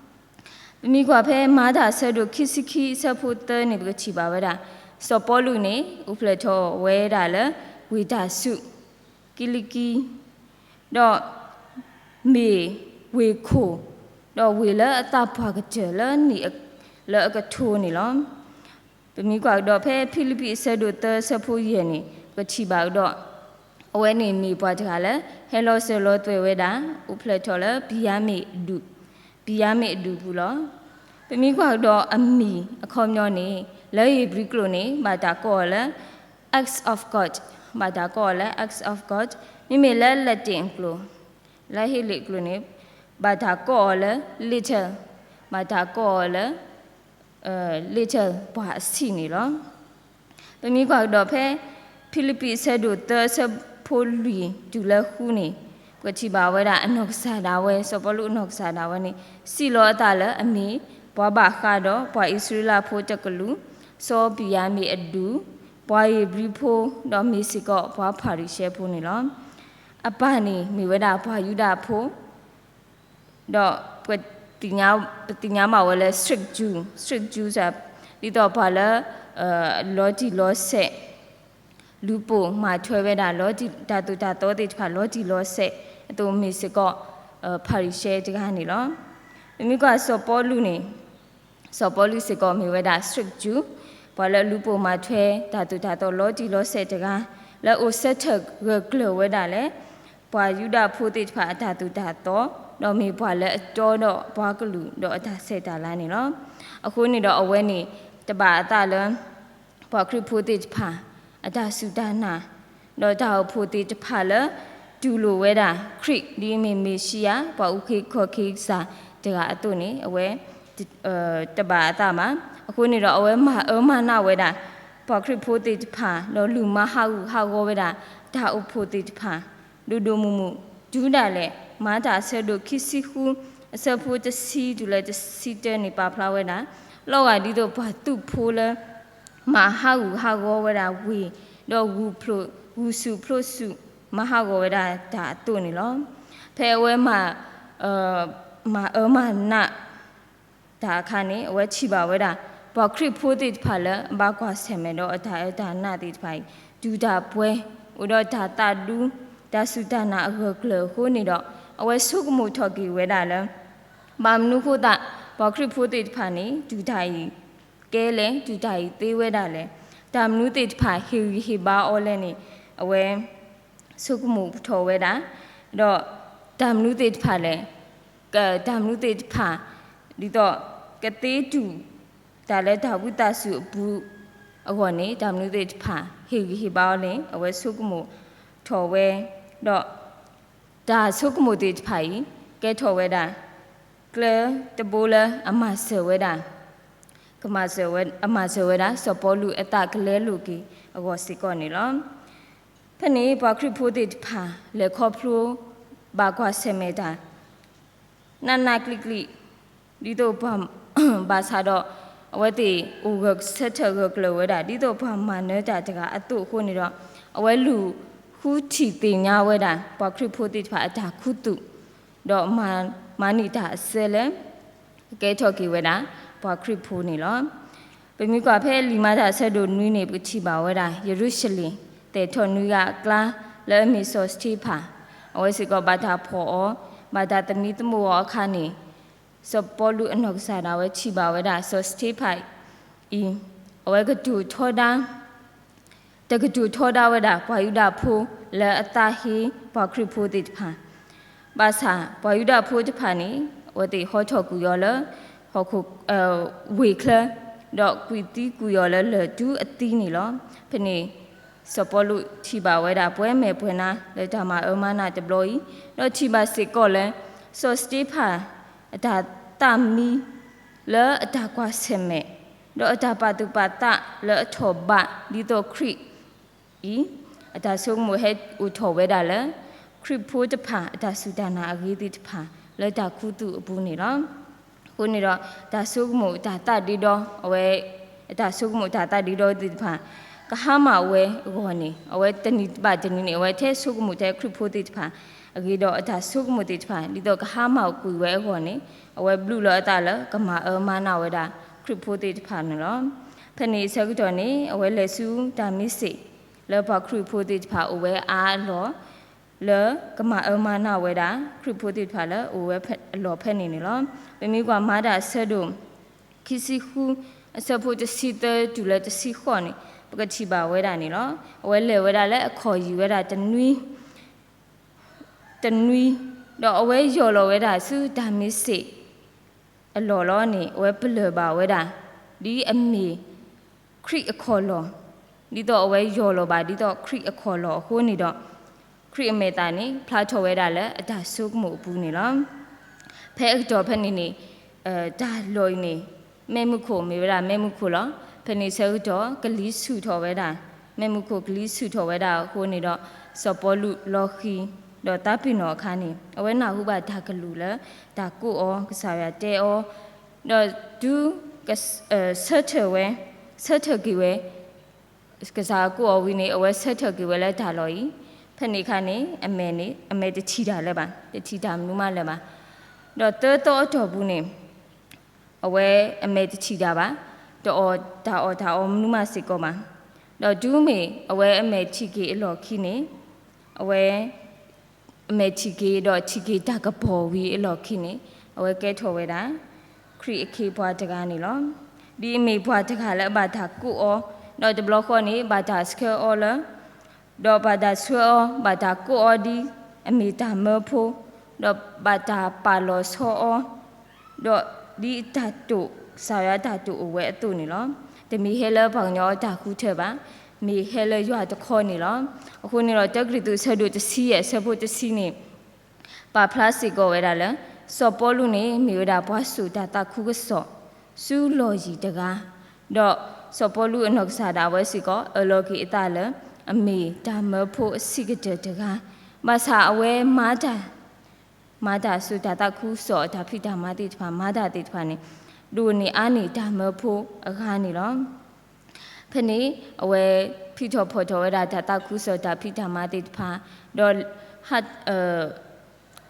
ပမ့ၢ်ကွၢ်ဖဲမၤတၢ်အဆၢဒိၣ်ခံဆံခံအဆၢဖိသၢန့ၣ် ပကထံၣ်ဘၣ်ဝဲဒၣ် စီၤပီလူးန့ၣ် အိၣ်ဖျဲၣ်ထီၣ်ဝဲဒၣ်လၢ ဝ့ၢ်တၢ်စူး, ကံလံကံ, ဒီးမ့ၢ်ဝ့ၢ်ခိၣ်, ဒီးဝ့ၢ်လၢအသးပှၢ်ကတၢၢ်လၢနံၣ်လၢအကထိန့ၣ်လီၤ. ပမ့ၢ်ကွၢ်ကဒီးဖဲဖံလံးပံးအဆၢဒိၣ်သၢအဆၢဖိယဲၢ်န့ၣ် ပကထံၣ်ဘၣ်ကဒီး အဝဲန့ၣ်မ့ၢ်ပှၤတဂၤလၢ ဟဲလီၤစၢၤလီၤသွဲၣ်ဝဲဒၣ် အိၣ်ဖျဲၣ်ထီၣ်လၢဘံယၤမ့ၣ်အဒူၣ်, ဘံယၤမ့ၣ်အဒူၣ်ပူၤလီၤ. ပမ့ၢ်ကွၢ်ကဒီးအမံၤအခီပညီန့ၣ် လၢဧ့ၤဘြံၤကျိာ်န့ၣ် ဘၣ်တၢ်ကိးအီၤလၢ acts of God, ဘၣ်တၢ်ကိးအီၤလၢ acts of God, မ့မ့ၢ်လၢ Latin အကျိာ်, လၢဟ့လ့ၣ်အကျိာ်န့ၣ် ဘၣ်တၢ်ကိးအီၤလၢ little, ဘၣ်တၢ်ကိးအီၤလၢ little ပှၤအဆံးန့ၣ်လီၤ. ပမ့ၢ်ကွၢ်ကဒီးဖဲ ဖံလံးပံးအဆၢဒိၣ်သၢအဆၢဖိလွံၢ်တုၤလၢဃုန့ၣ် ပကထံၣ်ဘၣ်ဝဲဒၣ်အနီၢ်ကစၢ်ဒၣ်ဝဲ စီၤပီလူးအနီၢ်ကစၢ်ဒၣ်ဝဲန့ၣ် စံးလီၤအသးလၢအမ့ၢ် ပှၤဘၣ်ဃးဒီးပှၤအံၣ်စရ့လးဖိတကလုာ်, စီၤဘံၤယၤမ့ၣ်အဒူၣ်, ပှၤဧ့ၤဘြံၤဖိ, ဒီးမ့ၢ်စ့ၢ်ကီးပှၤဖၤရံၤၡဲဖိန့ၣ်လီၤ. အပၢ်န့ၣ်မ့ၢ်ဝဲဒၣ်ပှၤယူဒၤဖိ ဒီးပသ့ၣ်ညါဘၣ်ဝဲလၢ strict Jew, strict Jew ဒ်သိးပှၤလၢ လီၤတံၢ်လီၤဆဲး, လူၤပိာ်မၤထွဲဝဲဒၣ် တၢ်သိၣ်တၢ်သီသ့ၣ်တဖၣ်လီၤတံၢ်လီၤဆဲး အသိးမ့ၢ်စ့ၢ်ကီး ဖၤရံၤၡဲတဂၤန့ၣ်လီၤ. ပမ့ၢ်ကွၢ်စီၤပီလူးန့ၣ် စီၤပီလူးစ့ၢ်ကီးမ့ၢ်ဝဲဒၣ် strict Jew, ပှၤလၢလူၤပိာ်မၤထွဲတၢ်သိၣ်တၢ်သီလီၤတံၢ်လီၤဆဲးတဂၤ, လၢအိၣ်ဆၢထၢၣ်ဂၢၢ်ကျၢၤဝဲဒၣ်လၢ ပှၤယူဒၤဖိသ့ၣ်တဖၣ်အတၢ်သိၣ်တၢ်သီ, ဒီးမ့ၢ်ပှၤလၢအတီဒီးပှၤကလုာ်ဒီးအတၢ်ဆဲးတၢ်လၤန့ၣ်လီၤ. အဃိန့ၣ်ဒီးအဝဲန့ၣ် တဘၣ်အသးလၢ ပှၤခရံာ်ဖိသ့ၣ်တဖၣ် အတၢ်စူၢ်တၢ်နာ်, ဒီးတၢ်အိၣ်ဖှိၣ်သ့ၣ်တဖၣ်လၢ တူၢ်လိာ်ဝဲဒၣ် ခရံာ်ဒ်အမ့ၢ်မ့ၤၡံယၤ ပှၤအုၣ်က့ၤခီၣ်က့ၤကစၢ်တဂၤအသိးန့ၣ် အဝဲ တဘၣ်အသးဘၣ်. အဃိန့ၣ်ဒီးအဝဲမၤအၢမၤနးဝဲဒၣ် ပှၤခရံာ်ဖိသ့ၣ်တဖၣ် ဒီးလူၤမၤဟးဂူာ်ဟးဂီၤဝဲဒၣ် တၢ်အိၣ်ဖှိၣ်သ့ၣ်တဖၣ် ဒိၣ်ဒိၣ်မုၢ်မုၢ် တုၤဒၣ်လဲာ် မၤတၢ်အဆၢဒိၣ်ခံဆံဃု အဆၢဖိတဆံတုၤလၢတဆံတၢန့ၣ် ပာ်ဖျါဝဲဒၣ် လီၤဂာ်ဒ်သိးပှၤသုးဖိလၢ မၤဟးဂူာ်ဟးဂီၤဝဲဒၣ်ဝ့ၢ်, ဒီးဂုာ်ဖျိး, ဂုာ်ဆူၣ်ဖျိးဆူၣ် မၤဟးဂီၤဝဲဒၣ်တၢ်အသိးန့ၣ်လီၤ. ဖဲအဝဲမၤ, မၤအၢမၤနးတၢ်အခါန့ၣ် အဝဲထံၣ်ဘၣ်ဝဲဒၣ် ပှၤခရံာ်ဖိသ့ၣ်တဖၣ်လၢအဘၣ်ကွၢ်ဆၢၣ်မဲာ်ဒီးအတၢ်အၢတၢ်နးသ့ၣ်တဖၣ်အံၤ ဒုၣ်တၢ်ပှဲၤ အိၣ်ဒီးတၢ်သးဒူ တၢ်စူၢ်တၢ်နာ်အဂၢၢ်ကျၢၤအဃိန့ၣ်ဒီး အဝဲဆိကမိၣ်ထီၣ်က့ၤဝဲဒၣ်လၢ ဘၣ်မနုၤဃိသတး ပှၤခရံာ်ဖိသ့ၣ်တဖၣ်န့ၣ် တုၤတၢ်အံၤကဲလဲၣ် တုၤတၢ်အံၤသ့ဝဲဒၣ်လဲၣ်, တၢ်မနုၤသ့ၣ်တဖၣ်ဟ့ၣ်ဂံၢ်ဟ့ၣ်ဘါအီၤလဲၣ်န့ၣ် အဝဲ ဆိကမိၣ်ထီၣ်ဝဲဒၣ်, ဒီးတၢ်မနုၤသ့ၣ်တဖၣ်လဲၣ်, တၢ်မနုၤသ့ၣ်တဖၣ် ဒ်သိးကသ့တူၢ်တၢ်လၢတၢ်ဝံသးစူၤအပူၤအဂီၢ်န့ၣ် တၢ်မနုၤသ့ၣ်တဖၣ် ဟ့ၣ်ဂံၢ်ဟ့ၣ်ဘါအီၤန့ၣ် အဝဲဆိကမိၣ်ထီၣ်ဝဲ, ဒီးတၢ်ဆိကမိၣ်သ့ၣ်တဖၣ်အံၤ ကဲထီၣ်ဝဲဒၣ် ကျဲတဘိလၢအမၤစၢၤဝဲဒၣ် ကမၤစၢၤဝဲ, အမၤစၢၤဝဲဒၣ် စီၤပီလူးအသးကလဲလိာ်က့ၤအဂီၢ်စ့ၢ်ကီးန့ၣ်လီၤ. ဖဲန့ၣ်ပှၤခရံာ်ဖိသ့ၣ်တဖၣ် လဲၤခီဖျိဘၣ်ကွၢ်ဆၢၣ်မဲာ်တၢ် နးနးကျံးကျံး ဒ်သိးပှၤ ဘၣ်ဆၣ်ဒီး အဝဲသ့ၣ်အိၣ်ဂၢၢ်ဆၢထၢၣ်ဂၢၢ်ကျၢၤဝဲဒၣ် ဒ်သိးပှၤမၤနၢၤတၢ်တဂၤအသိးအဃိန့ၣ်ဒီး အဝဲလူၤဃုထံၣ်သ့ၣ်ညါဝဲဒၣ် ပှၤခရံာ်ဖိသ့ၣ်တဖၣ်အတၢ်ခူသူၣ် ဒီးမၤန့ၢ်တၢ်အစၢလၢ ကဲထီၣ်က့ၤဝဲဒၣ် ပှၤခရံာ်ဖိန့ၣ်လီၤ. ပမ့ၢ်ကွၢ်ဖဲလံာ်မၤတၢ်အဆၢဒိၣ်နွံန့ၣ် ပကထံၣ်ဘၣ်ဝဲဒၣ် ယရူၤၡလ့ၣ် သဲးထီၣ်နွံဂၤအကျါ လၢအမ့ၢ်စီၤစတ့ဖၣ် အဝဲစ့ၢ်ကီးဘၣ်တၢ်ဖီၣ်အီၤ ဘၣ်တၢ်သမံသမိးအီၤအခါန့ၣ် စီၤပီလူးအနီၢ်ကစၢ်ဒၣ်ဝဲထံၣ်ဘၣ်ဝဲဒၣ် စီၤစတ့ဖၣ်အံၤ အဝဲကတိၤထီဒါ တကတိၤထီဒါဝဲဒၣ် ပှၤယူဒၤဖိလၢအသးဟ့ပှၤခရံာ်ဖိသ့ၣ်တဖၣ်, ဘၣ်ဆၣ်ပှၤယူဒၤဖိတဖၣ်န့ၣ် အဝဲသ့ၣ်ဟီထီၣ်ကွံာ်အီၤလၢ ဟီၣ်ခိၣ် ဝ့ၢ်ချၢ ဒီးကွံာ်သံကွံာ်အီၤလၢလၢၢ်တူၢ်အသံန့ၣ်လီၤ. ဖဲန့ၣ် စီၤပီလူးထံၣ်ဘၣ်ဝဲဒၣ်ပှၤမဲာ်ပှၤနါလၢတၢ်မၤအၢမၤနးတဘျီအံၤ, ဒီးထံၣ်ဘၣ်စ့ၢ်ကီးလၢ စီၤစတ့ဖၣ် အတၢ်သးမံ လၢအတၢ်ကွၢ်ဆၢၣ်မဲာ် ဒီးအတၢ်ပာ်သူၣ်ပာ်သးလၢအထီၣ်ဘးဒ်သိးခရံာ်အံၤ အတၢ်ဆိကမိၣ်ဟဲအိၣ်ထီၣ်ဝဲဒၣ်လၢ ခရံာ်ဖိတဖၣ်အတၢ်စူၢ်တၢ်နာ်အဂ့ၤသ့ၣ်တဖၣ် လၢတၢ်ခူသူၣ်အပူၤန့ၣ်လီၤ. အဃိန့ၣ်ဒီး တၢ်ဆိကမိၣ်တၢ်သးဒ့ဒီ အဝဲ အတၢ်ဆိကမိၣ်တၢ်သးဒ့ဒီသ့ၣ်တဖၣ် ကဟါမၢ်ဝဲအဂီၢ်န့ၣ် အဝဲတနံၤဘၣ်တနံၤန့ၣ် အဝဲထဲဆိကမိၣ်ထဲခရံာ်ဖိသ့ၣ်တဖၣ်အဂ့ၢ်ဒီးအတၢ်ဆိကမိၣ်သ့ၣ်တဖၣ် ဒ်သိးကဟါမၢ်ကွံာ်ဝဲအဂီၢ်န့ၣ် အဝဲဘျုးလီၤအသးလၢကမၤအၢမၤနးဝဲဒၣ်ခရံာ်ဖိသ့ၣ်တဖၣ်န့ၣ်လီၤ. ဖဲန့ၣ်အဆၢကတီၢ်န့ၣ် အဝဲလဲၤဆူတၢ်မ့ၢ်စ့ၣ် လၢပှၤခရံာ်ဖိသ့ၣ်တဖၣ်အိၣ်ဝဲအါအလီၢ် လၢကမၤအၢမၤနးဝဲဒၣ် ခရံာ်ဖိသ့ၣ်တဖၣ်လၢအိၣ်ဝဲအလီၢ်ဖဲန့ၣ်န့ၣ်လီၤ. ပမ့ၢ်ကွၢ်မၤတၢ်အဆၢဒိၣ် ခံဆံဃု အဆၢဖိတဆံသၢတုၤလၢတဆံဃိးန့ၣ် ပကထံၣ်ဘၣ်ဝဲဒၣ်န့ၣ်လီၤ. အဝဲလဲၤဝဲဒၣ်လၢအခီၣ်ယံၤဝဲဒၣ်တနွံ တနွံ ဒီးအဝဲယီၢ်လီၤဝဲဒၣ်ဆူတၢ်မ့ၢ်စ့ၣ်အလီၢ်လီၤန့ၣ် အဝဲပလၢၢ်ဘၣ်ဝဲဒၣ် ဒ်အမ့ၢ်ခရံာ်အခီၣ်လီၢ်, ဒ်သိးအဝဲယီၢ်လီၤဘၣ်ဒ်သိးခရံာ်အခီၣ်လီၢ်အဃိန့ၣ်ဒီး ခရံာ်အမဲာ်သၣ်န့ၣ် ဖျါထီၣ်ဝဲဒၣ်လၢအတၢ်ဆိကမိၣ်အပူၤန့ၣ်လီၤ. ဖဲအကတီၢ်ဖဲန့ၣ်န့ၣ် တၢ်လီၢ်အံၤန့ၣ် မ့ၣ်မူခိၣ်မ့ၢ်ဝဲဒၣ်မ့ၣ်မူခိၣ်လီၤ. ဖဲန့ၣ်ဆၢကတီၢ် ကလံၤဆူၣ်ထီၣ်ဝဲဒၣ်, မ့ၣ်မူခိၣ်ကလံၤဆူၣ်ထီၣ်ဝဲဒၣ်အဃိန့ၣ်ဒီး စီၤပီလူးလီၤဃံၤ ဒီးသးပ့ၤနီၣ်အခါန့ၣ် အဝဲနၢ်ဟူဘၣ်တၢ်ကလုၢ်လၢ တၢ်ကိးအီၤ ကစၢ်ယွၤတဲအီၤ, ဒီးတုၤ ဆၢထၢၣ်ဝဲ, ဆၢထၢၣ်က့ၤဝဲ ကစၢ်ကိးအီၤဝံၤန့ၣ် အဝဲဆၢထၢၣ်က့ၤဝဲလၢတၢ်လီၢ်အံၤ, ဖဲန့ၣ်အခါန့ၣ် အမဲာ်န့ၣ် အမဲာ်တထံၣ်တၢ်လၢၤဘၣ်, တထံၣ်တၢ်မနုၤမးလၢၤဘၣ်. ဒီးသၢသီအတီၢ်ပူၤန့ၣ် အဝဲအမဲာ်တထံၣ်တၢ်ဘၣ်, တအီၣ်တၢ်အီၣ်တၢ်အီမနုၤမးစ့ၢ်ကီးဘၣ်. ဒီးတုၤမ့ၢ်အဝဲအမဲာ်ထံၣ်က့ၤအလီၢ်ခံန့ၣ် အဝဲ အမဲာ်ထံၣ်က့ၤဒီးထံၣ်က့ၤတၢ်ကပီၤဝံၤအလီၢ်ခံန့ၣ် အဝဲကဲထီၣ်ဝဲဒၣ် ခရံာ်အခ့အပှၤတဂၤန့ၣ်လီၤ. ဒ်အမ့ၢ်ပှၤတဂၤလၢအဘၣ်တၢ်ကိးအီၤ, ဒီးတဘျီဃီန့ၣ် ဘၣ်တၢ်ဆှၢအီၤလၢ ဒီးဘၣ်တၢ်ဆှၢအီၤ, ဘၣ်တၢ်ကိးအီၤဒ်အမ့ၢ်တၢ်မၢဖိ, ဒီးဘၣ်တၢ်ပာ်လီၤဆီအီၤ, ဒီးဒ်တၢ်တိာ်, ကစၢ်ယွၤတၢ်တိာ်အိၣ်ဝဲအသိးန့ၣ်လီၤ. တမ့ၢ်ဟဲလၢပှၤကညီအတၢ်ဃုထၢဘၣ်, မ့ၢ်ဟဲလၢယွၤတခီန့ၣ်လီၤ. အဃိန့ၣ်ဒီး တၢကရံၣ်သူး အဆၢဒိၣ်တဆံယဲၢ် အဆၢဖိတဆံန့ၣ် ပာ်ဖျါစ့ၢ်ကီးဝဲဒၣ်လၢ စီၤပီလူးန့ၣ် မ့ၢ်ဝဲဒၣ်ပှၤစိာ်တၢ်သးခုကစီၣ် ဆူလီၢ်ယံၤတဂၤ, ဒီးစီၤပီလူးအနီၢ်ကစၢ်ဒၣ်ဝဲစ့ၢ်ကီး အၢၣ်လီၤက့ၤအသးလၢ အမ့ၢ်တၢ်မၢဖိအဆံးကတၢၢ်တဂၤ, ဘၣ်ဆၣ်အဝဲမၤတၢ် မၤတၢ်စိာ်တၢ်သးခုကစီၣ်အတၢ်ဖံးတၢ်မၤသ့ၣ်တဖၣ် မၤတၢ်သ့ၣ်တဖၣ်န့ၣ် ဒိၣ်န့ၢ်အါန့ၢ်တၢ်မၢဖိအဂၤန့ၣ်လီၤ. ဖဲန့ၣ် အဝဲဖံးထီၣ်ဖီၣ်ထီၣ်ဝဲဒၣ်တၢ်သးခုကစီၣ်တၢ်ဖံးတၢ်မၤသ့ၣ်တဖၣ်, ဒီး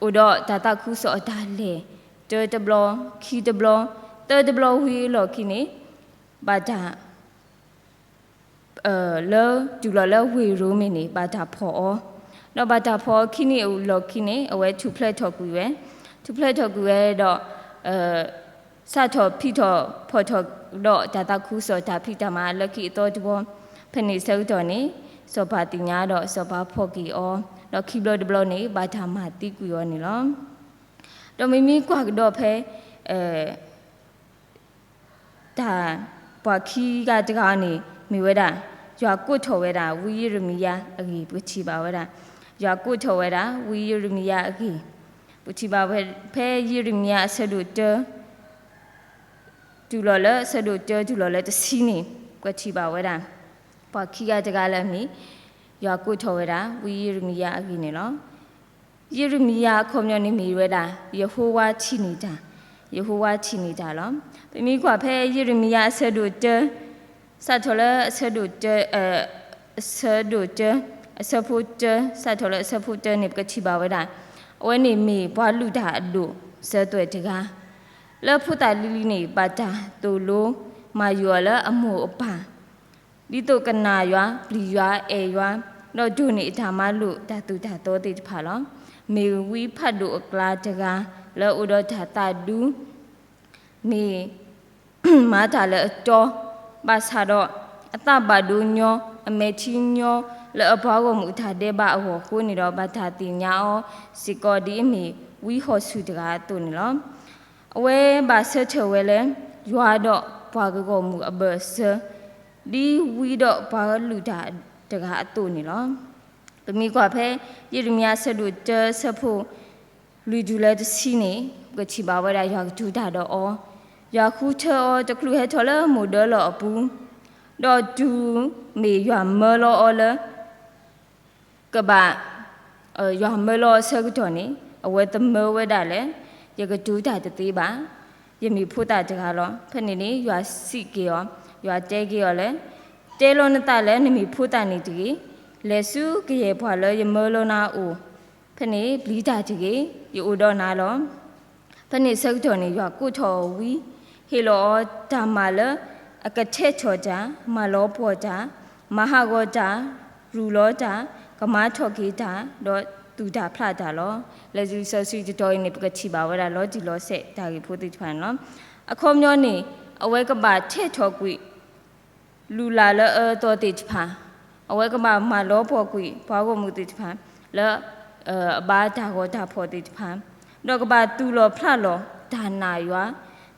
အိၣ်ဒီးတၢ်သးခုကစီၣ်အတၢ်လဲၤ တၢတဘျီ ခံတဘျီ သၢတဘျီဝံၤအလီၢ်ခံန့ၣ် ဘၣ်တၢ် လၢတုၤလီၤလၢဝ့ၢ်ရိမ့ၤန့ၣ် ဘၣ်တၢ်ဖီၣ်အီၤ, ဒီးဘၣ်တၢ်ဖီၣ်အီၤခံနံၣ်အလီၢ်ခံန့ၣ် အဝဲထူၣ်ဖျဲးထီၣ်ကွံာ်ဝဲ, ထူၣ်ဖျဲးထီၣ်ကွံာ်ဝဲဒီး စးထီၣ်ဖံးထီၣ်ဖီၣ်ထီၣ်ဒီးတၢ်သးခုကစီၣ်တၢ်ဖံးတၢ်မၤလၢခံအသီတဘျီ, ဖဲန့ၣ်ဆၢကတီၢ်န့ၣ် စီၤပၤသ့ၣ်ညါဒီးစီၤပၤဖီၣ်က့ၤအီၤ, ဒီးခံဘျီတဘျီန့ၣ် ဘၣ်တၢ်မၤသံကွံာ်အီၤန့ၣ်လီၤ. ဒီးမ့မ့ၢ်ကွၢ်ကဒီးဖဲ တၢ် ပှၤခံဂၤတဂၤန့ၣ် မ့ၢ်ဝဲဒၣ် ယွၤကိးထီၣ်ဝဲဒၣ် ဝံယံးရမံယၤအဂ့ၢ် ပကထံၣ်ဘၣ်ဝဲဒၣ်, ယွၤကိးထီၣ်ဝဲဒၣ် ဝံယံးရမံယၤအဂ့ၢ်, ပကထံၣ်ဘၣ်ဝဲ ဖဲယံးရမံယၤအဆၢဒိၣ်တၢ တုၤလီၤလၢအဆၢဒိၣ်တၢ တုၤလီၤလၢတဆံန့ၣ် ပကထံၣ်ဘၣ်ဝဲဒၣ် ပှၤခံဂၤတဂၤလၢအမ့ၢ် ယွၤကိးထီၣ်ဝဲဒၣ် ဝံယံးရမံယၤအဂ့ၢ်န့ၣ်လီၤ. ယံးရမံယၤအခီပညီန့ၣ်မ့ၢ်ဝဲဒၣ် ယဟိဝၤထံၣ်န့ၢ်တၢ်, ယဟိဝၤထံၣ်န့ၢ်တၢ်လီၤ. ပမ့ၢ်ကွၢ်ဖဲယံးရမံယၤအဆၢဒိၣ်တၢ စးထီၣ်လၢအဆၢဒိၣ်တၢ အဆၢဒိၣ်တၢ အဆၢဖိတၢ စးထီၣ်လၢအဆၢဖိတၢန့ၣ် ပကထံၣ်ဘၣ်ဝဲဒၣ် အဝဲန့ၣ်မ့ၢ်ပှၤလုၢ်တၢ်အဒိၣ်စၢၤသွဲၣ်တဂၤ လၢဖိသၣ်လံၤလံၤန့ၣ် ဘၣ်တၢ်သိၣ်လိမၤယုာ်အီၤလၢအမိၢ်အပၢ် ဒ်သိးကနာ်ယွၤ, ပျံၤယွၤ, အဲၣ်ယွၤ, ဒီးဒိၣ်န့ၢ်အတၢ်မၤလိာ်တၢ်သိၣ်တၢ်သီသ့ၣ်တဖၣ်လီၤ. မ့ၢ်ဝံဖးဒိၣ်အကျါတဂၤ လၢအအိၣ်ဒီးတၢ်သးဒူ မ့ၢ် မၤတၢ်လၢအတီ, ဘၣ်ဆၣ်ဒီး အသးဘၣ်ဒိညီ, အမဲာ်ထံညီ လၢအပှၤဂီၢ်မုၢ်အတၢ်ဒဲးဘးအဂီၢ်အဃိန့ၣ်ဒီး ဘၣ်တၢ်သ့ၣ်ညါအီၤစ့ၢ်ကီးဒ်အမ့ၢ်ဝံဟီၣ်ဆူၣ်တဂၤအသိးန့ၣ်လီၤ. အဝဲဘၣ်ဆၢထၢၣ်ဝဲလၢ ယွၤဒီးပှၤကဂီၢ်မုၢ်အဘၢၣ်စၢၤ ဒ်ဝံဒီးပှၤလုၢ်တၢ်တဂၤအသိးန့ၣ်လီၤ. ပမ့ၢ်ကွၢ်ဖဲ ယံးရမံယၤအဆၢဒိၣ်တၢ အဆၢဖိ လွံၢ်တုၤလၢတဆံန့ၣ် ပကထံၣ်ဘၣ်ဝဲဒၣ်ယွၤကတိၤတၢ်ဒီးအီၤ, ယွၤဃုထၢအီၤတချုးဟဲထီၣ်လၢမိၢ်ဒၢလီၢ်အပူၤ, ဒီးတုၤမ့ၢ်ယွၤမၢလီၤအီၤလၢ ကဘၣ် ယွၤမၢလီၤအီၤအဆၢကတီၢ်န့ၣ် အဝဲသမၢဝဲဒၣ်လၢ ယကတိၤတၢ်တသ့ဘၣ်, ယမ့ၢ်ဖိသၣ်တဂၤလီၤ. ဖဲန့ၣ်န့ၣ် ယွၤစံးက့ၤအီၤ, ယွၤတဲက့ၤအီၤလၢ တဲလီၤနသးလၢနမ့ၢ်ဖိသၣ်န့ၣ်တဂ့ၤ, လဲၤဆူကယဲၢ်ပှၤလၢယမၢလီၤနၤအအိၣ်, ဖဲန့ၣ်ပျံၤတၢ်တဂ့ၤ, ယအိၣ်ဒီးနၤလီၤ. ဖဲန့ၣ်ဆၢကတီၢ်န့ၣ် ယွၤကိးထီၣ်အီၤဝံ, ဟ့ၣ်လီၤအီၤတၢ်မၤလၢ အကထဲးထီၣ်တၢ်, မၤလီၤပှီၢ်တၢ်, မၤဟးဂီၤတၢ်, ရူးလီၤတၢ်, ကမၤထီၣ်က့ၤတၢ်, ဒီးသူၣ်တၢ်ဖျးတၢ်လီၤ. လၢလံာ်စီဆှံတတီၤအံၤန့ၣ် ပကထံၣ်ဘၣ်ဝဲဒၣ်လီၤတံၢ်လီၤဆဲးတၢ်ဂ့ၢ်ဖိသ့ၣ်တဖၣ်န့ၣ်လီၤ. အခီပညီန့ၣ် အဝဲကဘၣ်ထဲးထီၣ်ကွံာ် လုၢ်လၢ်လၢအအၢအသီသ့ၣ်တဖၣ်, အဝဲကဘၣ်မၤလီၤပှီၢ်ကွံာ်ပှၤဂီၢ်မုၢ်သ့ၣ်တဖၣ် လၢ အဘါတၢ်ဂီၤတၢ်ဖီၣ်သ့ၣ်တဖၣ်, ဒီးကဘၣ်သူၣ်လီၤဖျးလီၤတၢ်နာ်ယွၤ,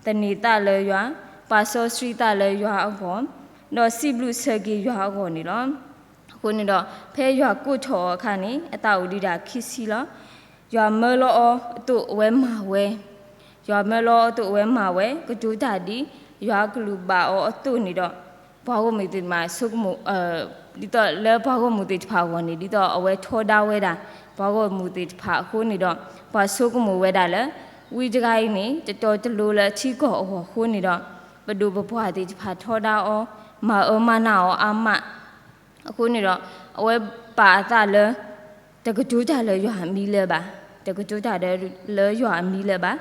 သန့ၤသးလၢယွၤ, ပာ်စီဆှံသးလၢယွၤအဂီၢ်, ဒီးစံးဘျုးဆၢက့ၤယွၤအဂီၢ်န့ၣ်လီၤ. အဃိန့ၣ်ဒီး ဖဲယွၤကိးထီၣ်အီၤအခါန့ၣ် အသးအိၣ်ဒံးဒၣ်ခံဆံလီၤ. ယွၤမၢလီၤအီၤအသိးအဝဲမၤဝဲ, ယွၤမၢလီၤအီၤအသိးအဝဲမၤဝဲ, ကတိၤတၢ်ဒ်ယွၤအကလုၢ်ဘၣ်အီၤအသိးန့ၣ်ဒီး ပှၤဂီၢ်မုၢ်သ့ၣ်တဖၣ်ဆိကမိၣ် ဒ်သိးလၢပှၤဂီၢ်မုၢ်သ့ၣ်တဖၣ်အဂီၢ်န့ၣ် ဒ်သိးအဝဲထီဒါဝဲဒၣ် ပှၤဂီၢ်မုၢ်သ့ၣ်တဖၣ်အဃိန့ၣ်ဒီး ပှၤဆိကမိၣ်ဝဲဒၣ်လၢ ဝံတဂၤအံၤန့ၣ် တတီတလိၤလၢအထံကီၢ်အဂီၢ်အဃိန့ၣ်ဒီး ပဒိၣ်ပပှၢ်သ့ၣ်တဖၣ်ထီဒါအီၤ မၤအၢမၤနးအီၤအါမး အဃိန့ၣ်ဒီး အဝဲပာ်အသးလၢ တကတိၤတၢ်လၢယွၤအမံၤလၢၤဘၣ်, တကတိၤတၢ်လၢယွၤအမံၤလၢၤဘၣ်.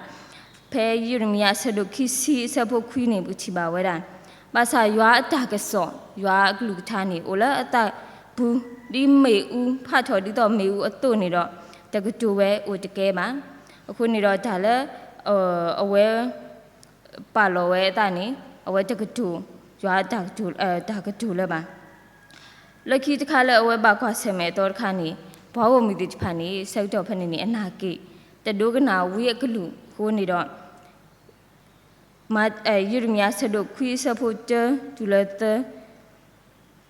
ဖဲယံးရမံယၤအဆၢဒိၣ်ခံဆံအဆၢဖိခွံန့ၣ် ပကထံၣ်ဘၣ်ဝဲဒၣ်, ဘၣ်ဆၣ်ယွၤအတၢ်ကစီၣ် ယွၤအကလုၢ်ကထါန့ၣ် အိၣ်လၢအသးပူၤ ဒ်မ့ၣ်အူ ဖးထီၣ်ဒ်သိးမ့ၣ်အူအသိးန့ၣ်ဒီး တကတိၤဝဲအိၣ်တကဲဘၣ်. အဃိန့ၣ်ဒီးတၢ်လၢ အဝဲ ပာ်လီၤဝဲအသးန့ၣ် အဝဲတကတိၤ ယွၤ တၢ်ကတိၤလၢၤဘၣ်. လၢခံတခါလၢအဝဲဘၣ်ကွၢ်ဆၢၣ်မဲာ်အသီတခါန့ၣ် ပှၤဂီၢ်မုၢ်သ့ၣ်တဖၣ်န့ၣ် ဆၢကတီၢ်ဖဲန့ၣ်န့ၣ် အနာ်က့ၢ် တဒိကနၣ်ဝံအကလုၢ်အဃိန့ၣ်ဒီး ယံးရမံယၤအဆၢဒိၣ်ခွံအဆၢဖိတၢတုၤလၢသၢ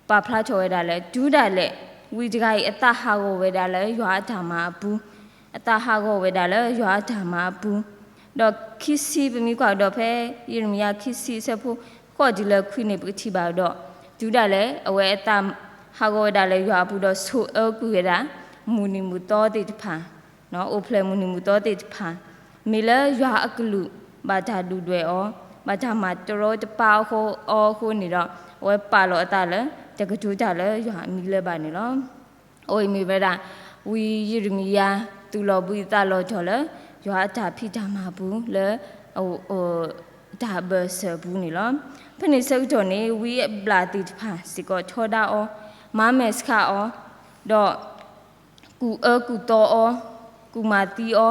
ပာ်ဖျါထီၣ်ဝဲဒၣ်လၢ တုၤဒၣ်လဲာ် ဝံတဂၤအံၤ အသးဟးဂီၤဝဲဒၣ်လၢယွၤအတၢ်မၤအပူၤ, အသးဟးဂီၤဝဲဒၣ်လၢယွၤအတၢ်မၤအပူၤ, ဒီးခံဆံ ပမ့ၢ်ကွၢ်ကဒီးဖဲ ယံးရမံယၤခံဆံအဆၢဖိဃိးတုၤလၢခွံန့ၣ် ပကထံၣ်ဘၣ်ဒီး တုၤဒၣ်လဲာ် အဝဲအသးဟးဂီၤဝဲဒၣ်လၢယွၤအပူၤဒီး ဆိၣ်အၢကွံာ်ဝဲဒၣ် မုၢ်နံၤမုၢ်သီသ့ၣ်တဖၣ် အိၣ်ဖျဲၣ်မုၢ်နံၤမုၢ်သီသ့ၣ်တဖၣ်, မ့ၢ်လၢယွၤအကလုၢ် ဘၣ်တၢ်ဒုၣ်ဒွဲၣ်အီၤ, ဘၣ်တၢ်မၤတရီတပါအဃိ အီၤအဃိန့ၣ်ဒီး အဝဲပာ်လီၤအသးလၢ တကတိၤတၢ်လၢယွၤအမံၤလၢၤဘၣ်န့ၣ်လီၤ. အဝဲအံၤမ့ၢ်ဝဲဒၣ် ဝံယံးရမံယၤ သူၣ်လီၤဘှံးသးလီၤတီၤလၢ ယွၤအတၢ်ဖံးတၢ်မၤပူၤလၢ အ တၢ်ဘၢၣ်စၢၤပူၤန့ၣ်လီၤ. ဖဲန့ၣ်ဆၢကတီၢ်န့ၣ် ဝံအဘျၣ်သ့ၣ်တဖၣ်စ့ၢ်ကီးထီဒါအီၤ, မၤမဲာ်ဆှးအီၤ, ဒီး ကူၣ်အၢကူၣ်သီအီၤ, ကူၣ်မၤသံအီၤ,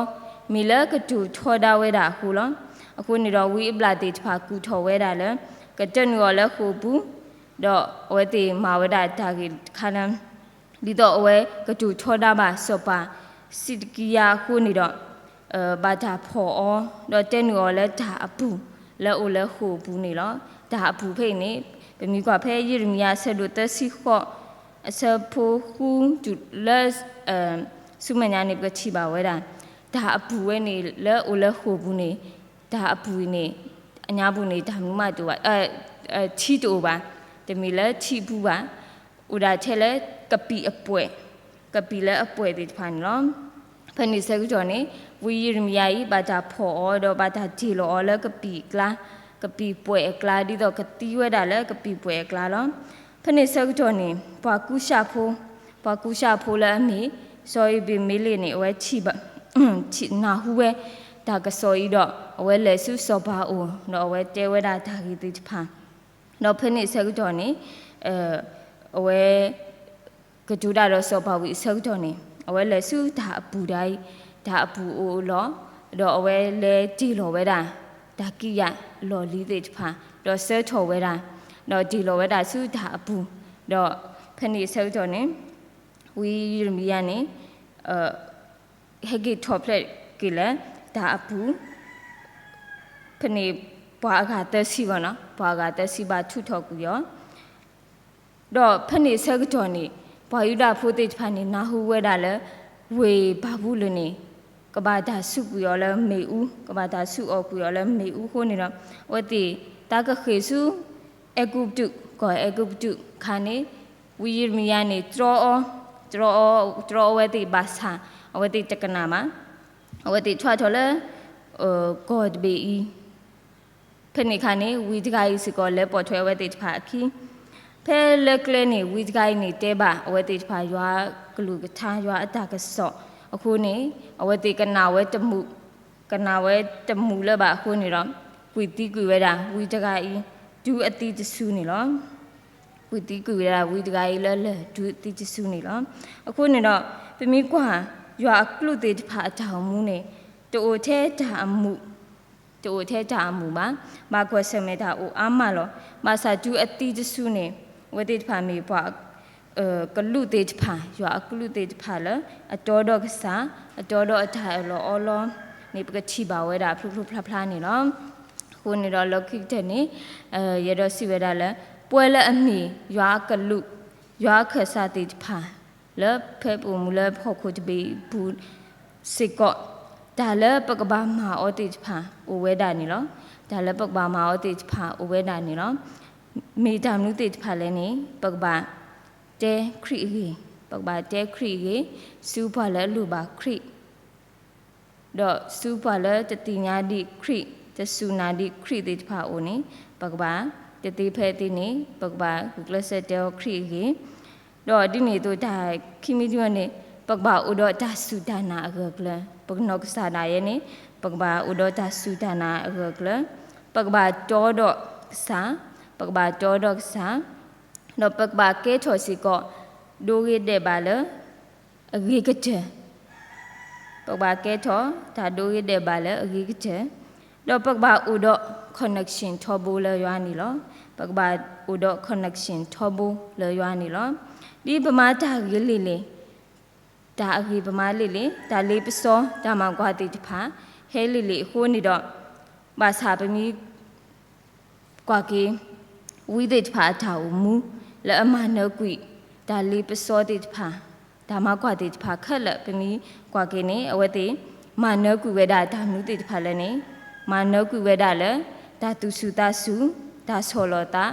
မ့ၢ်လၢကတိၤထီဒါဝဲဒၣ်အဃိလီၤ. အဃိန့ၣ်ဒီး ဝံအဘျၣ်သ့ၣ်တဖၣ်ကူၣ်ထီၣ်ဝဲဒၣ်လၢ ကတၢၢ်နုာ်အီၤလၢဃိာ်ပူၤ, ဒီးအဝဲသ့ၣ်မၤဝဲဒၣ်တၢ်ဂ့ၢ်တခါလၢ ဒ်သိးအဝဲကတိၤထီဒါဘၣ်စီၤပၤစံးတကံယါအဃိန့ၣ်ဒီး ဘၣ်တၢ်ဖီၣ်အီၤ, ဒီးတဲနုာ်အီၤလၢတၢ်အပူၤလၢအိၣ်လၢဃိာ်အပူၤန့ၣ်လီၤ. တၢ်အပူၤဖဲအံၤန့ၣ် ပမ့ၢ်ကွၢ်ဖဲယံးရမံယၤအဆၢဒိၣ်သၢဆံဃိး အဆၢဖိဃုတုၤလၢ ဆူမဲာ်ညါန့ၣ် ပကထံၣ်ဘၣ်ဝဲဒၣ် တၢ်အပူၤဝဲန့ၣ်လၢအိၣ်လၢဃိာ်ပူၤန့ၣ် တၢ်အပူၤအံၤန့ၣ် အညါပူၤန့ၣ် တၢ်မနုၤမးတအိၣ်ဘၣ်, ထံတအိၣ်ဘၣ်, တမ့ၢ်လၢထံပူၤဘၣ်, အိၣ်ဒၣ်ထဲလၢကပံာ်အပှဲၤ, ကပံာ်လၢအပှဲၤသ့ၣ်တဖၣ်န့ၣ်လီၤ. ဖဲန့ၣ်ဆၢကတီၢ်န့ၣ် ဝံယံးရမံယၤအံၤ ဘၣ်တၢ်ဖီၣ်အီၤဒီးဘၣ်တၢ်တ့ၢ်လီၤအီၤလၢကပံာ်အကျါ, ကပံာ်ပှဲၤအကျါ ဒ်သိးကသံဝဲဒၣ်လၢကပံာ်ပှဲၤအကျါလီၤ. ဖဲန့ၣ်ဆၢကတီၢ်န့ၣ် ပှၤကူၣ်စၢ်ဖိ, ပှၤကူၣ်စၢ်ဖိလၢအမ့ၢ် စီၤအ့ဘ့းမ့လ့းန့ၣ် အဝဲထံၣ်ဘၣ် ထံၣ်နၢ်ဟူဝဲ တၢ်ကစီၣ်အံၤဒီး အဝဲလဲၤဆူစီၤပၤအအိၣ် ဒီးအဝဲတဲဝဲဒၣ်တၢ်ဂ့ၢ်သ့ၣ်တဖၣ်, ဒီးဖဲန့ၣ်ဆၢကတီၢ်န့ၣ် အဝဲ ကတိၤတၢ်ဒီးစီၤပၤဝံၤအဆၢကတီၢ်န့ၣ် အဝဲလဲၤဆူတၢ်အပူၤဒၣ်အံၤ, တၢ်အပူၤအိၣ်လီၤ, ဒီးအဝဲလဲၤတ့ၢ်လီၤဝဲဒၣ် တၢ်ကံးယာ်လီၢ်လံၤသ့ၣ်တဖၣ်, ဒီးဆှၢထီၣ်ဝဲဒၣ်, ဒီးတ့ၢ်လီၤဝဲဒၣ်ဆူတၢ်အပူၤ, ဒီးဖဲန့ၣ်အဆၢကတီၢ်န့ၣ် ဝံယံးရမံယၤန့ၣ် ဟဲက့ၤထီၣ်ဖျဲးက့ၤလၢ တၢ်အပူၤ, ဖဲန့ၣ် ပှၤအဂၤသၢဆံဘၣ်နီၤ, ပှၤအဂၤသၢဆံဘၣ်ထုးထီၣ်ကွံာ်အီၤ, ဒီးဖဲန့ၣ်ဆၢကတီၢ်န့ၣ် ပှၤယူဒၤဖိသ့ၣ်တဖၣ်န့ၣ် နၢ်ဟူဝဲဒၣ်လၢ ဝ့ၢ်ဘၤဘူလိၣ်န့ၣ် ကဘၣ်တၢ်ဆူးကွံာ်အီၤလၢမ့ၣ်အူ, ကဘၣ်တၢ်ဆူးအီၣ်ကွံာ်အီၤလၢမ့ၣ်အူအဃိန့ၣ်ဒီး အဝဲသ့ၣ်တၢ်ကဃ့ၢ်ဆူ အဲၤကူပတူး, ကီၢ်အဲၤကူပတူးခါန့ၣ် ဝံယံးရမံယၤန့ၣ် တြီအီၤ, တြီအီၤ, တြီအီၤအဝဲသ့ၣ်ဘၣ်ဆၣ် အဝဲသ့ၣ်တကနၣ်ဘၣ်. အဝဲသ့ၣ်ထွဲထီၣ်လၢ ကီၢ်တဘ့ၣ်အံၤ, ဖဲန့ၣ်အခါန့ၣ် ဝံတဂၤအံၤစ့ၢ်ကီးလဲၤပိာ်ထွဲအဝဲသ့ၣ်တဖၣ်အခံ, ဖဲလၢကျဲန့ၣ် ဝံတဂၤအံၤန့ၣ်တဲဘၣ်အဝဲသ့ၣ်တဖၣ်ယွၤကလုၢ်ကထါ ယွၤအတၢ်ကစီၣ်အဃိန့ၣ် အဝဲသ့ၣ်ကနၣ်ဝဲတမုာ်, ကနၣ်ဝဲတမုာ်လၢၤဘၣ်အဃိန့ၣ်ဒီး ကွံာ်သံကွံာ်ဝဲဒၣ် ဝံတဂၤအံၤ တုၤအသံတစုန့ၣ်လီၤ. ကွံာ်သံကွံာ်ဝဲဒၣ်ဝံတဂၤအံၤလၢလၢၢ်တုၤအသံတစုန့ၣ်လီၤ. အဃိန့ၣ်ဒီး ပမ့ၢ်ကွၢ် ယွၤအကလူးသ့ၣ်တဖၣ်အတၢ်အိၣ်မူန့ၣ် တအိၣ်ထဲတၢ်အမုာ်, တအိၣ်ထဲတၢ်အမုာ်ဘၣ်, ဘၣ်ကွၢ်ဆၢၣ်မဲာ်တၢ်အိၣ်အါမးလီၤ. ဘၣ်ဆၣ်တုၤအသံတစုန့ၣ် အဝဲသ့ၣ်တဖၣ်မ့ၢ်ပှၤ ကလူးသ့ၣ်တဖၣ်, ယွၤအကလူးသ့ၣ်တဖၣ်လၢ အတီဒီးကစၢ်, အတီဒီးအတၢ်အၢၣ်လီၤအီလီၤန့ၣ် ပကထံၣ်ဘၣ်ဝဲဒၣ်ဖျိဖျိဖျါဖျါန့ၣ်လီၤ. အဃိန့ၣ်ဒီးလီၢ်ခံကတၢၢ်န့ၣ် ယအဲၣ်ဒိးစံးဝဲဒၣ်လၢ ပဝဲလၢအမ့ၢ်ယွၤအကလူး, ယွၤအခၢၣ်စးသ့ၣ်တဖၣ် လၢဖဲပအိၣ်မူလၢဟီၣ်ခိၣ်တဘ့ၣ်အပူၤစ့ၢ်ကီး တၢ်လၢပကဘၣ်မၤအီၤသ့ၣ်တဖၣ်အိၣ်ဝဲဒၣ်န့ၣ်လီၤ. တၢ်လၢပကဘၣ်မၤအီၤသ့ၣ်တဖၣ်အိၣ်ဝဲဒၣ်န့ၣ်လီၤ. မ့ၢ်တၢ်မနုၤသ့ၣ်တဖၣ်လဲၣ်န့ၣ် ပကဘၣ်တဲခရံာ်အဂ့ၢ်, ပကဘၣ်တဲခရံာ်အဂ့ၢ် ဆူပှၤလၢအလိၣ်ဘၣ်ခရံာ် ဒီးဆူပှၤလၢတသ့ၣ်ညါဒံးခရံာ်, တစူၢ်နာ်ဒံးခရံာ်သ့ၣ်တဖၣ်အအိၣ်န့ၣ် ပကဘၣ် တသ့ဖဲအသ့န့ၣ် ပကဘၣ်ဂုာ်ကျဲးစၢးတဲအီၤခရံာ်အဂ့ၢ်, ဒီးဒ်န့ၣ်အသိးတၢ်ခံမံၤတမံၤန့ၣ် ပကဘၣ်အိၣ်ဒီးတၢ်စူၢ်တၢ်နာ်အဂၢၢ်အကျၢၤ, ပကနီၢ်ကစၢ်ဒၣ်ယဲန့ၣ် ပကဘၣ်အိၣ်ဒီးတၢ်စူၢ်တၢ်နာ်အဂၢၢ်အကျၢၤ, ပကဘၣ်တီဒီးကစၢ်, ပကဘၣ်တီဒီးကစၢ် ဒီးပကဘၣ်ကဲထီၣ်စ့ၢ်ကီး ဒိဂ့ၤဒဲးဘးလၢ အဂ့ၤကတၢၢ်, ပကဘၣ်ကဲထီၣ်တၢ်ဒိဂ့ၤဒဲးဘးလၢအဂ့ၤကတၢၢ်, ဒီးပကဘၣ်အိၣ်ဒီး connection ထီဘိလၢယွၤန့ၣ်လီၤ. ပကဘၣ်အိၣ်ဒီး connection ထီဘိလၢယွၤန့ၣ်လီၤ. ဒ်ပမၤတၢ်ဂ့ၤလံၤလံၤ တၢ်အဂ့ၤပမၤလံၤလံၤ, တၢ်လ့ပစီ တၢ်မၤကွၢ်သ့ၣ်တဖၣ် ဟဲလံၤလံၤအဃိန့ၣ်ဒီး ဘၣ်ဆၣ်ပမ့ၢ် ကွၢ်က့ၤ ဝံသ့ၣ်တဖၣ်အတၢ်အိၣ်မူ လၢအမၤနၢၤကွံာ် တၢ်လ့ပစီသ့ၣ်တဖၣ် တၢ်မၤကွၢ်သ့ၣ်တဖၣ်ခဲလၢာ် ပမ့ၢ်ကွၢ်က့ၤန့ၣ် အဝဲသ့ၣ် မၤနၢၤကွံာ်ဝဲဒၣ်တၢ်မနုၤသ့ၣ်တဖၣ်လဲၣ်န့ၣ် မၤနၢၤကွံာ်ဝဲဒၣ်လၢ တၢ်သူၣ်စူၤသးစူၤ, တၢ်ဆီၣ်လီၤသး,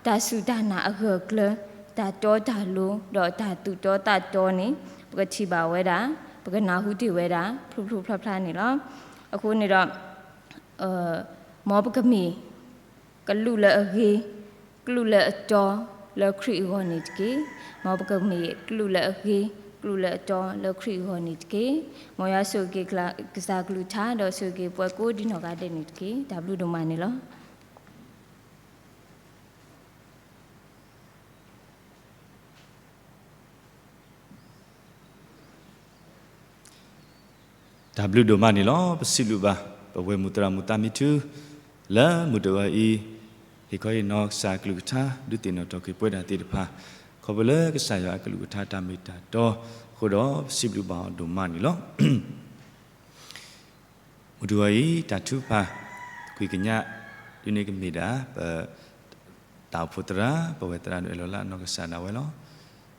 တၢ်စူၢ်တၢ်နာ်အဂၢၢ်အကျၢၤ, တၢ်တီတၢ်လိၤ ဒီးတၢ်သူၣ်တီသးတီန့ၣ် ပကထံၣ်ဘၣ်ဝဲဒၣ်, ပကနၢ်ဟူတ့ၢ်ဝဲဒၣ် ဖျိဖျိဖျါဖျါန့ၣ်လီၤ. အဃိန့ၣ်ဒီး မ်ပကမ့ၢ် ကလူးလၢအဂ့ၤ, ကလူးလၢအတီလၢခရံာ်အဂီၢ်န့ၣ်တက့ၢ်. မ်ပကမ့ၢ်ကလူးလၢအဂ့ၤ, ကလူးလၢအတီလၢခရံာ်အဂီၢ်န့ၣ်တက့ၢ်. မ်ယွၤဆိၣ်ဂ့ၤက့ၤကစၢ်ကလုၢ်ကထါ ဒီးဆိၣ်ဂ့ၤက့ၤပှၤကိးဒံနီၢ်ဂၤဒဲးန့ၣ်တက့ၢ်. တၢ်ဘျုးဒိၣ်မးန့ၣ်လီၤ. တၢ်ဘျုးဒိၣ်မးန့ၣ်လီၤ. ပစံးဘျုးဘၣ် ပဝဲမုၢ်သရၣ်မုၣ်သးမံထူ လၢမုၢ်တဂီၤအံၤ ဟ့ၣ်ခီဟ့ၣ်နီၤကစၢ်အကလုၢ်ကထါ ဒုးသ့ၣ်နီၣ်ထီၣ်က့ၤပဝဲဒၣ်သ့ၣ်တဖၣ် ခီဖျိလၢကစၢ်ယွၤအကလုၢ်ကထါတၢ်မ့ၢ်တၢ်တီအဃိဒီး ပစံးဘျုးဘၣ်အီၤဒိၣ်မးန့ၣ်လီၤ. မုၢ်တဂီၤအံၤ တၢ်ထုကဖၣ် တကွံာ်ကညး ဒ်န့ၣ်ကမ့ၢ်ဒၣ် ပ တၢ်အိၣ်ဖှိၣ်သရၣ် ပဝဲသရၣ်ဒိၣ်အဲၣ်လီၤလၢအနီၢ်ကစၢ်ဒၣ်ဝဲလီၤ.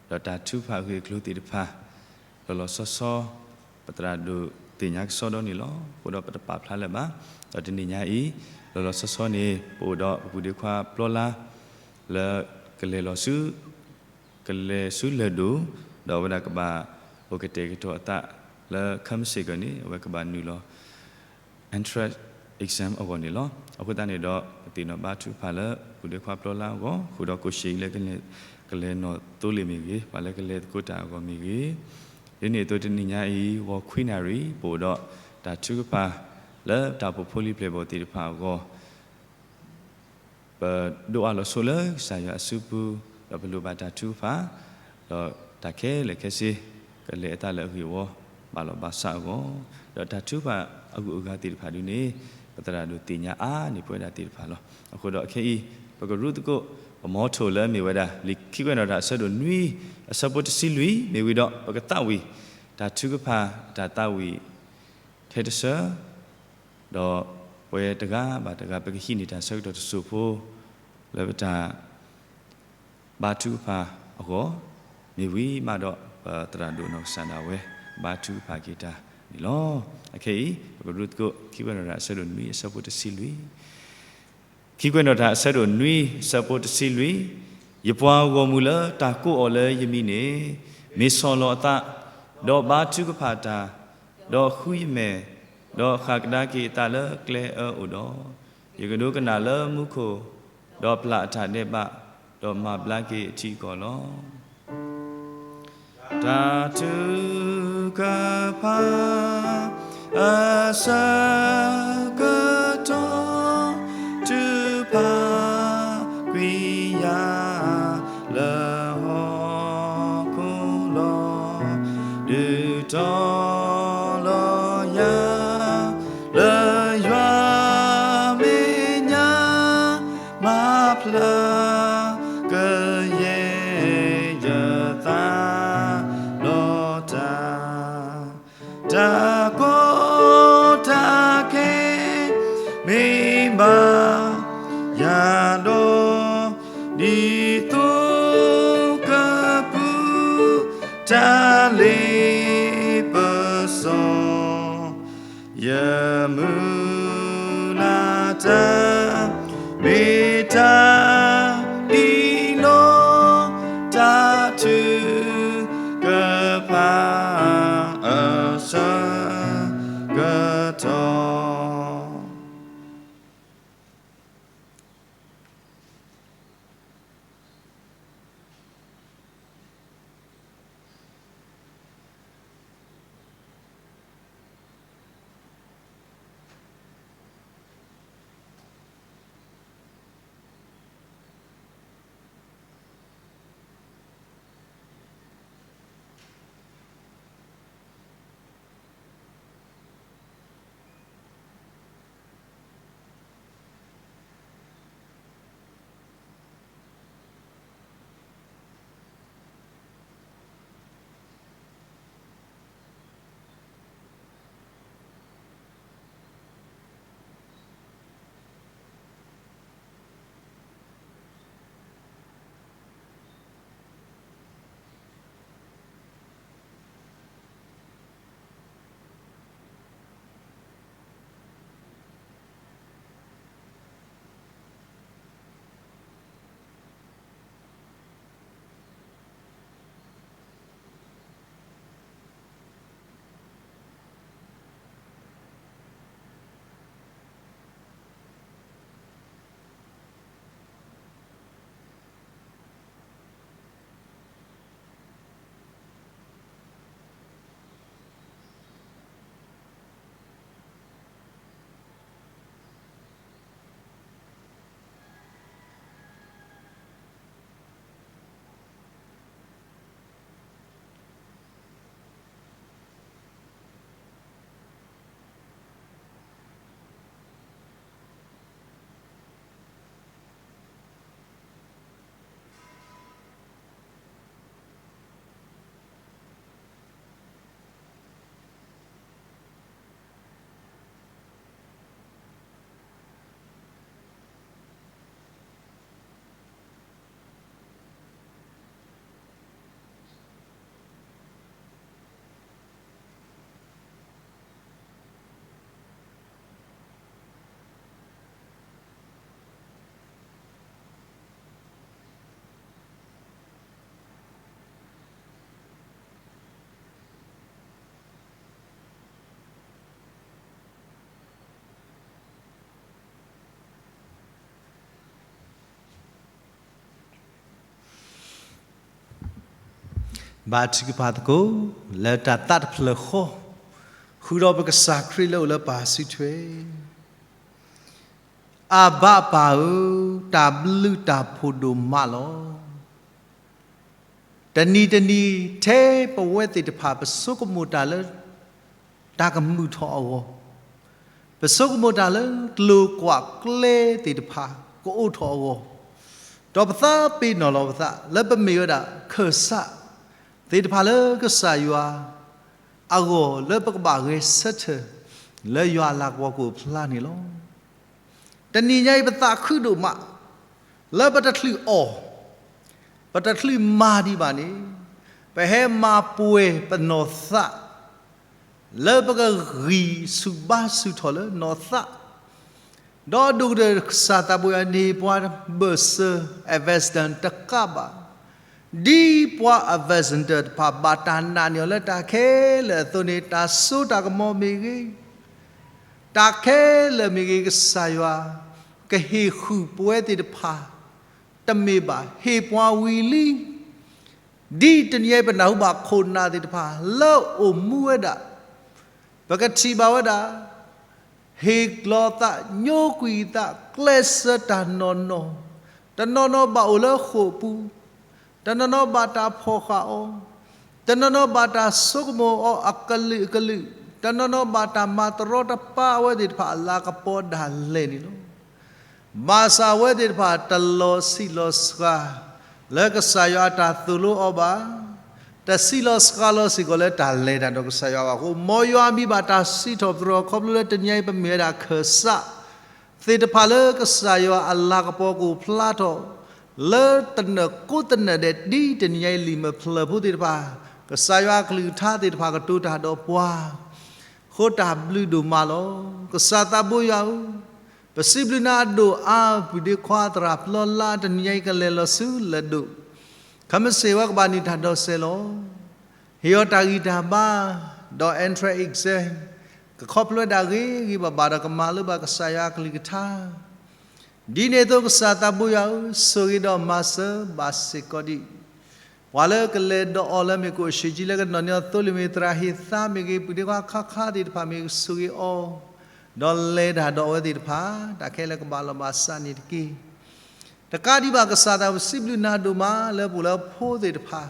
ဒီးတၢ်ထုကဖၣ်အဂ့ၢ်အကျိၤသ့ၣ်တဖၣ် လီၤလီၤဆီဆီ ပသရၣ်ဒိၣ်သ့ၣ်ညါကစီဒီန့ၣ်လီၤ. အဃိဒီးပတပာ်ဖျါလၢၤဘၣ်. ဒီးတနံၤညါအံၤ လီၤလီၤဆီဆီန့ၣ် ပအိၣ်ဒီးပပုၢ်ဒ့ခွါပျီလါ လၢကလဲၤလီၤဆူ ကလဲၤဆူလၢၢ်ဒိၣ် ဒီးအဝဲဒၣ်ကဘၣ်အိၣ်ကတဲာ်ကတီၤအသးလၢ ခမ့ၢ်စ့ၢ်ကီးန့ၣ် အဝဲကဘၣ်နုာ်လီၤ entrance exam အဂီၢ်န့ၣ်လီၤ. အဃိသတးန့ၣ်ဒီး ပသ့ၣ်နီၣ်ဘါထုကဖၣ်လၢ ပုၢ်ဒ့ခွါပျီလါအဂီၢ် ဃုာ်ဒီးကိၣ်ရှ့အံၤလၢ ကလဲၤနီၣ်သိလ့ၣ်မ့ၢ်ဂ့ၤ, ပှၤလၢကလဲၤသကိးတၢ်အဂီၢ်မ့ၢ်ဂ့ၤ, ဒ်န့ၣ်အသိးတနံၤညါအံၤ ဂီၤခွံနၣ်ရံၣ် ပအိၣ်ဒီးတၢ်ထုကဖၣ် လၢတၢ်အိၣ်ဖှိၣ်ဖိလံၤပျဲၢ်ဘီၣ်သ့ၣ်တဖၣ်အဂီၢ် ပဒိးအါလီၤဆိလၢကစၢ်ယွၤအစုပူၤ, ဒီးပလိၣ်ဘၣ်တၢ်ထုကဖၣ်, ဒီးတၢ်ခဲလၢာ်ခဲဆ့ ကလဲၤအသးလၢအဂ့ၢ်အဝီ ဘၣ်လီၤဘၣ်စးအဂီၢ်, ဒီးတၢ်ထုကဖၣ်အဂုၤအဂၤသ့ၣ်တဖၣ်ဒ်န့ၣ် ပသရၣ်ဒိၣ်သ့ၣ်ညါအါန့ၢ်ပဝဲဒၣ်သ့ၣ်တဖၣ်လီၤ. အဃိဒီးအခဲအံၤ ပကရူၢ်သကိး ပမီထိၣ်လၢအမ့ၢ်ဝဲဒၣ် လံာ်ခံကွဲးနီၣ်တၢ်အဆၢဒိၣ်နွံ အဆၢဖိတဆံလွံၢ် မ့ၢ်ဝံၤဒီး ပကသးဝံၣ် တၢ်ထုကဖၣ်အတၢ်သးဝံၣ် ထဲတဆၢ ဒီးပဝဲတဂၤဘၣ်တဂၤ ပကဟံးန့ၢ်တၢ်ဆၢကတီၢ်တစိၢ်ဖိ လၢပတၢ်ဘါထုကဖၣ်အဂီၢ်, မ့ၢ်ဝံၤမးဒီး ပသရၣ်ဒိၣ်နီၢ်ကစၢ်ဒၣ်ဝဲ ဘါထုကဖၣ်က့ၤတၢ်န့ၣ်လီၤ. အခဲအံၤ ပကရူၢ်သကိး ခံကွဲးနီၣ်တၢ်အဆၢဒိၣ်နွံ အဆၢဖိတဆံလွံၢ် ခံကွဲးနီၣ်တၢ်အဆၢဒိၣ်နွံ အဆၢဖိတဆံလွံၢ်, ယပှၤဂီၢ်မုၢ်လၢတၢ်ကိးအီၤလၢယမံၤန့ၣ် မ့ၢ်ဆီၣ်လီၤအသး, ဒီးဘါထုကဖၣ်တၢ်, ဒီးဃုယမဲာ်, ဒီးဃၣ်ကဒါက့ၤအသးလၢကျဲအၢအိၣ်ဒီး, ယကဒိကနၣ်လၢမူခိၣ်, ဒီးပျၢ်အတၢ်ဒဲးဘး, ဒီးမၤဘျါက့ၤအထံအကီၢ်လီၤ. တၢ်ထုကဖၣ်အဆၢကတီၢ် ထုကဖၣ်ကွံာ်ယၤလၢဟီၣ်ခိၣ်လီၤ. ဒုးတီၤလီၤယၤ လၢယွၤမဲာ်ညါ မၤဖျါကယဲၢ်ယသး ဒီးတၢ် တၢ်ကီတၢ်ခဲ မ့ၢ်ဘၣ်ယၤဒီး ဒ်သိးကပူၤ တၢ်လ့ပစီ ယမုၢ်လၢ်တၢ် မ့ၢ်တၢ်အံၤလီၤ. တၢ်ထုကဖၣ်အဆၢကတီၢ် ဘါထုကဖၣ်သကိး လၢတၢ်သးတဖျၢၣ်ဃီ, ဃုာ်ဒီးပကစၢ်ခရံာ်လၢအိၣ်လၢပၢ်စုထွဲ, အဘၣ်ပၢ်ဧၢ, တၢ်ဘျုးတၢ်ဖှိၣ်ဒိၣ်မးလီၤ. တနံၤတနံၤထဲပဝဲသ့ၣ်တဖၣ် ပဆိကမိၣ်တၢ်လၢ တၢ်ကမုာ်ထီၣ်အဂီၢ်, ပဆိကမိၣ်တၢ်လၢကျိၤကွာ်ကျဲသ့ၣ်တဖၣ် ကအိၣ်ထီၣ်အဂီၢ်, ဒီးပသးပ့ၤနီၣ်လီၤပသး လၢပမ့ၢ်ဝဲဒၣ်ခၢၣ်စး သ့ၣ်တဖၣ်လၢကစၢ်ယွၤအဂီၢ် လၢပကဘၣ်ဂဲၤဆၢထၢၣ် လၢယွၤအလၤကပီၤကအိၣ်ဖျါန့ၣ်လီၤ. တနံၤညါအံၤ ပသးခုဒိၣ်မး လၢပတချုးအီၣ်, ပတချုးမၤဒံးဘၣ်န့ၣ်, ပဟဲမၤပှဲၤပနီၢ်သး လၢပကဂံၢ်ဆူၣ်ဘါဆူၣ်ထီၣ်လၢနီၢ်သး, ဒီးဒိၣ်ကတၢၢ်ကစၢ်သးဘိယွၤန့ၢ်ပှၤဘၢၣ်စၢၤ ambassador တကးဘၣ်, ဒ်ပှၤ ambassador တဖၣ် ဘၣ်တၢ်နာ်န့ၢ်အီၤလၢတၢ်ခဲလၢာ်အသိးန့ၣ် တၢ်စိတၢ်ကမီၤမ့ၢ်ဂ့ၤ, တၢ်ခဲလၢာ်မ့ၢ်ဂ့ၤ ကစၢ်ယွၤ ကဟ့ၣ်ဃုာ်ပဝဲသ့ၣ်တဖၣ် တမ့ၢ်ဘၣ် ဟ့ၣ်ပှၤဝံၤလံ. ဒ်တနံၤအံၤ ပနၢ်ဟူဘၣ်ခိၣ်နၢ်သ့ၣ်တဖၣ် လၢအိၣ်မူဝဲဒၣ်, ပကထံၣ်ဘၣ်ဝဲဒၣ် ဟ့ၣ်လီၤသး ညိကွံာ်သး ကျဲးစၢးတၢ်နီၢ်နီၢ်, တနီၤနီၤဘၣ်အိၣ်လၢဃိာ်ပူၤ, တနီၤနီၤဘၣ်တၢ်ဖီၣ်ဃာ်အီၤ, တနီၤနီၤဘၣ်တၢ်ဆိကမိၣ်အီၤအကလုာ်ကလုာ်, တနီၤနီၤဘၣ်တၢ်မၤတရီတပါအဝဲသ့ၣ်တဖၣ်အလၤကပီၤဒၣ်လဲာ်န့ၣ်လီၤ. ဘၣ်ဆၣ်အဝဲသ့ၣ်တဖၣ် တလီၤဆံးလီၤစှၤ လၢကစၢ်ယွၤအတၢ်သိၣ်လိအီၤဘၣ်, တဆံးလီၤစှၤလီၤစ့ၢ်ကီးလၢတၢ်လဲၤတၢ်ဒီးကစၢ်ယွၤဘၣ်အဃိ, မ်ယွၤမံၤဘၣ်တၢ်စံးထီၣ်ပတြၢၤ ခီဖျိလၢတနံၤအံၤ ပမ့ၢ်ဝဲဒၣ်ခၢၣ်စး သ့ၣ်တဖၣ်လၢကစၢ်ယွၤအလၤကပီၤကအိၣ်ဖျါထီၣ် လၢတနၢၤကိးတနၢၤဒဲး ဒ်တနံၤအံၤ လံာ်မဲာ်ဖျၢၣ်ဖိသ့ၣ်တဖၣ်, ကစၢ်ယွၤအကလုၢ်ကထါသ့ၣ်တဖၣ်ကတိၤတၢ်ဒီးပှၤ, အဃိတၢ်ဘျုးဒိၣ်မးလီၤ. ကစၢ်သးဘိယွၤဧၢ, ပစံးဘျုးနၤအဒိၣ်အါ ပုၢ်ဒ့ခွါသရၣ်ပျီလါ တနံၤအံၤကလဲၤလီၤဆူလဲၤဒိၣ်, ခဲမုၢ်ဆ့ၣ်ဝဲကဘၣ်နံၤတၢ်ဒိးစဲးလီၤ. ဟ့ၣ်အီၤတၢ်ဂံၢ်တၢ်ဘါ, ဒီး entrance exam ကခီဖျိဝဲဒၣ်ဂ့ၤဂ့ၤဘၣ်ဘၣ်ဒီး ကမၤလိဘၣ်ကစၢ်ယွၤအကလုၢ်ကထါ ဒ်န့ၣ်အသိး ကစၢ်သးဘိယွၤဧၢ, ဆိၣ်ဂ့ၤဒီးမၤစၢၤဘၣ်စ့ၢ်ကီးဒံး ပှၤလၢကလဲၤဒီးအီၤလၢမ့ၢ်ကအိၣ်ဆံးကၠံလၢကနီၣ်န့ၢ်အီၤသိလ့ၣ်မ့ၢ်သရၣ်ဟ့ၣ်သါမ့ၢ်ဂ့ၤ, ပုၢ်ဒ့ခွါခါခါသ့ၣ်တဖၣ်မ့ၢ်ဂ့ၤ, ဆိၣ်ဂ့ၤအီၤ, ဒီးလဲၤတၢ်ဒီးအဝဲသ့ၣ်တဖၣ် တၢ်ခဲလၢာ်ကဘၣ်လီၤဘၣ်စးန့ၣ်တက့ၢ်. တကးဒံးဘၣ် ကစၢ်သးဘိ ပစံးဘျုးနၤဒိၣ်မး လၢပှၤလၢဖိသ့ၣ်တဖၣ်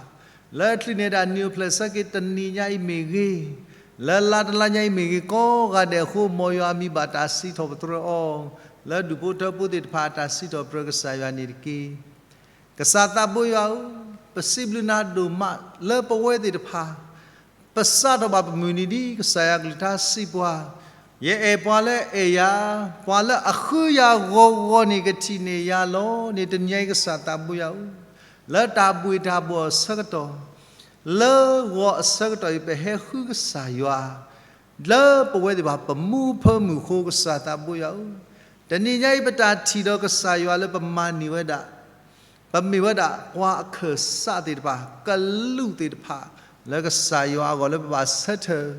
လၢအချုးန့ၢ်ဒၣ်နံၣ်အိၣ်ဖျဲၣ်ဆၢက့ၤ တနံၤညါအံၤမ့ၢ်ဂ့ၤ, လၢလါတလါညါအံၤမ့ၢ်ဂ့ၤ, ကိးဂၤဒဲးအဃိ မ်ယွၤမံၤဘၣ်တၢ်စံးထီၣ်ပတြၢၤအီၤ, လၢဒူၣ်ဖိထၢဖိသ့ၣ်တဖၣ် တၢ်စံးထီၣ်ပတြၢၤကစၢ်ယွၤန့ၣ်တက့ၢ်. ကစၢ်သးဘိယွၤဧၢ, ပစံးဘျုးနၤဒိၣ်မး လၢပဝဲသ့ၣ်တဖၣ် ပစးထီၣ်ဘၣ်ပမုၢ်နံၤဒ်ကစၢ်ယွၤကလုၢ်ကထါစံးပှၤ, ယအဲၣ်ပှၤလၢအဲၣ်ယၤ, ပှၤလၢအဃုယၤဂီၤဂီၤန့ၣ် ကထံၣ်န့ၢ်ယၤလီၤန့ၣ် တနံၤအံၤကစၢ်သးဘိယွၤဧၢ, လၢတၢ်ဘှ့ၣ်တၢ်ဘှီၣ်အဆၢကတီၢ်, လၢဂီၤအဆၢကတီၢ်အံၤ ပဟဲဃုကစၢ်ယွၤ လၢပဝဲသ့ၣ်တဖၣ် ပမူဖၢမုၢ်အဃိ ကစၢ်သးဘိယွၤဧၢ, တနံၤညါအံၤ ပတၢ်ထံၣ်ဒီးကစၢ်ယွၤလၢပမၤန့ၢ်ဝဲဒၣ်, ပမ့ၢ်ဝဲဒၣ်ပှၤအခၢၣ်စးသ့ၣ်တဖၣ်, ကလူးသ့ၣ်တဖၣ် လၢကစၢ်ယွၤအဂီၢ်လၢပဘၣ်ဆၢထၢၣ်,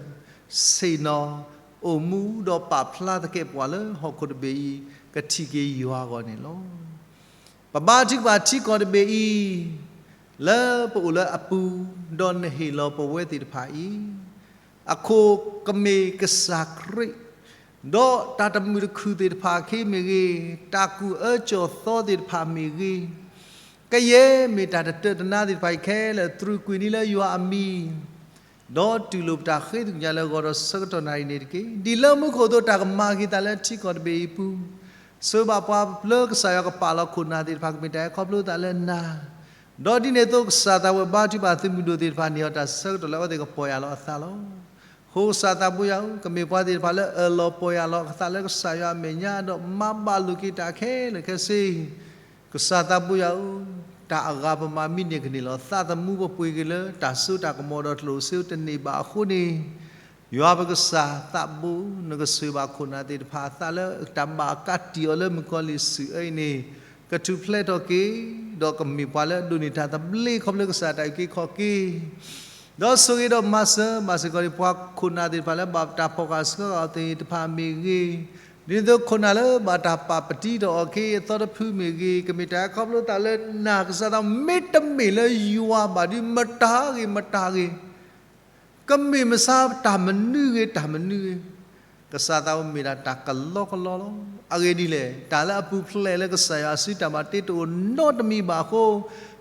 ဆ့ၣ်နီၤ, အိၣ်မူဒီးပာ်ဖျါသကဲးပဝးလၢဟီၣ်ခိၣ်တဘ့ၣ်အံၤ ကထံၣ်က့ၤယွၤအဂီၢ်န့ၣ်လီၤ. ပဘါထုကဖၣ်ထံကီၢ်တဘ့ၣ်အံၤ လၢပအိၣ်လၢအပူၤ, ဒီးနဟ့ၣ်လီၤပဝဲသ့ၣ်တဖၣ်အံၤ, အခိၣ်ကမ့ၢ်ကစၢ်ခရံာ်, ဒီးတၢ်တမုာ်တခုၣ်သ့ၣ်တဖၣ်အခံမ့ၢ်ဂ့ၤ, တၢ်ကူၣ်အၢကၠီၣ်သီသ့ၣ်တဖၣ်မ့ၢ်ဂ့ၤ, ကယဲၢ်မ့ၢ်တၢ်တတၢာ်တနါသ့ၣ်တဖၣ်အံၤခဲလၢာ် သရူးကွံာ်န့ၢ်လၢယွၤအမံၤ ဒီးတူၢ်လိာ်ပတၢ်ဃ့ကညးလၢဂီၤဒီးဆၢကတီၢ်နၣ်ရံၣ်န့ၣ်တက့ၢ်. ဒ်လၢမူခိၣ်အသိး တၢ်ကမၤက့ၤသးလၢထံကီၢ်တဘ့ၣ်အံၤအပူၤ, ဆိၣ်ဂ့ၤဘၣ်ပှၤလၢကစၢ်ယွၤကပာ်လီၤခိၣ်နၢ်သ့ၣ်တဖၣ် ကမ့ၢ်တၢ်ဟဲခီဖျိသးလၢနၤ, ဒီးဒ်န့ၣ်အသိး ကစၢ်သးဘိယွၤ ဘါထုကဖၣ်သုးမုၢ်ဒိၣ်သ့ၣ်တဖၣ်န့ၢ်အီၤတၢ်ဆၢကတီၢ်လၢအဝဲသ့ၣ်ကပီၢ်ယၢ်လီၤအသးလီၤ. အဃိကစၢ်သးဘိယွၤဧၢ, ကမ့ၢ်ပှၤသ့ၣ်တဖၣ်လၢအၢၣ်လီၤပီၢ်ယၢ်လီၤအသးလၢကစၢ်ယွၤအမဲာ်ညါ ဒီးမၤဘၣ်လိာ်က့ၤတၢ်ခဲလၢာ်ခဲဆ့ ကစၢ်သးဘိယွၤဧၢ, တၢ်အဂၤပမၤမံန့ၢ်ကန့ၢ်လီၤ. သးသမူပပှ့ၤက့ၤလၢတၢ်စိတၢ်ကမီၤဒီးကျိၣ်စ့တန့ၢ်ဘၣ်အဃိန့ၣ်, ယွၤပကစၢ်သးဘိ နကဆိၣ်ဂ့ၤဘၣ်ခိၣ်နၢ်သ့ၣ်တဖၣ်အသးလၢတၢ်ဘၣ်ကးတံာ်အီၤလၢမုၣ်ကီၤလံၢ်စုအံၤန့ၣ်, ကထူၣ်ဖျဲးထီၣ်က့ၤ, ဒီးကမ့ၢ်ပှၤလၢအဒိးန့ၢ်တၢ်သဘျ့ခီဖျိကစၢ်တၢ်အုၣ်က့ၤခီၣ်က့ၤ ဒီးဆိၣ်ဂ့ၤဒီးမၤစၢၤဘၣ်စ့ၢ်ကီးန့ၣ် ပှၤခိၣ်နၢ်သ့ၣ်တဖၣ်လၢဘၣ်တၢ်ဖီၣ်ဃာ်ဆှၢဃာ်အီၤသ့ၣ်တဖၣ်မ့ၢ်ဂ့ၤ, ဒ်သိးခိၣ်နၢ်လၢဘၣ်တၢ်ပာ်ပတံထီၣ်အီၤခ့အသီတဖုမ့ၢ်ဂ့ၤ, ကမ့ၢ်တၢ်ခီဖျိသးလၢနၢ်ကစၢ်သး မ့တမ့ၢ်လၢယွၤဘၣ်ဒီး မတၤဂ့ၤမတၤဂ့ၤ, ကမ့ၢ်မဆါတၢ်မနုၤဂ့ၤ တၢ်မနုၤဂ့ၤ, ကစၢ်သးအိၣ်မ့ၢ်ဒၣ်တၢ်ကလီကလီလီၤ. အဂ့ၢ်ဒ်လဲၣ်, တၢ်လၢအပူၤဖျဲးလၢကစၢ်ယွၤအစုတၢ်ဘၣ်တ့တအိၣ်နီတမံၤဘၣ်အဃိ,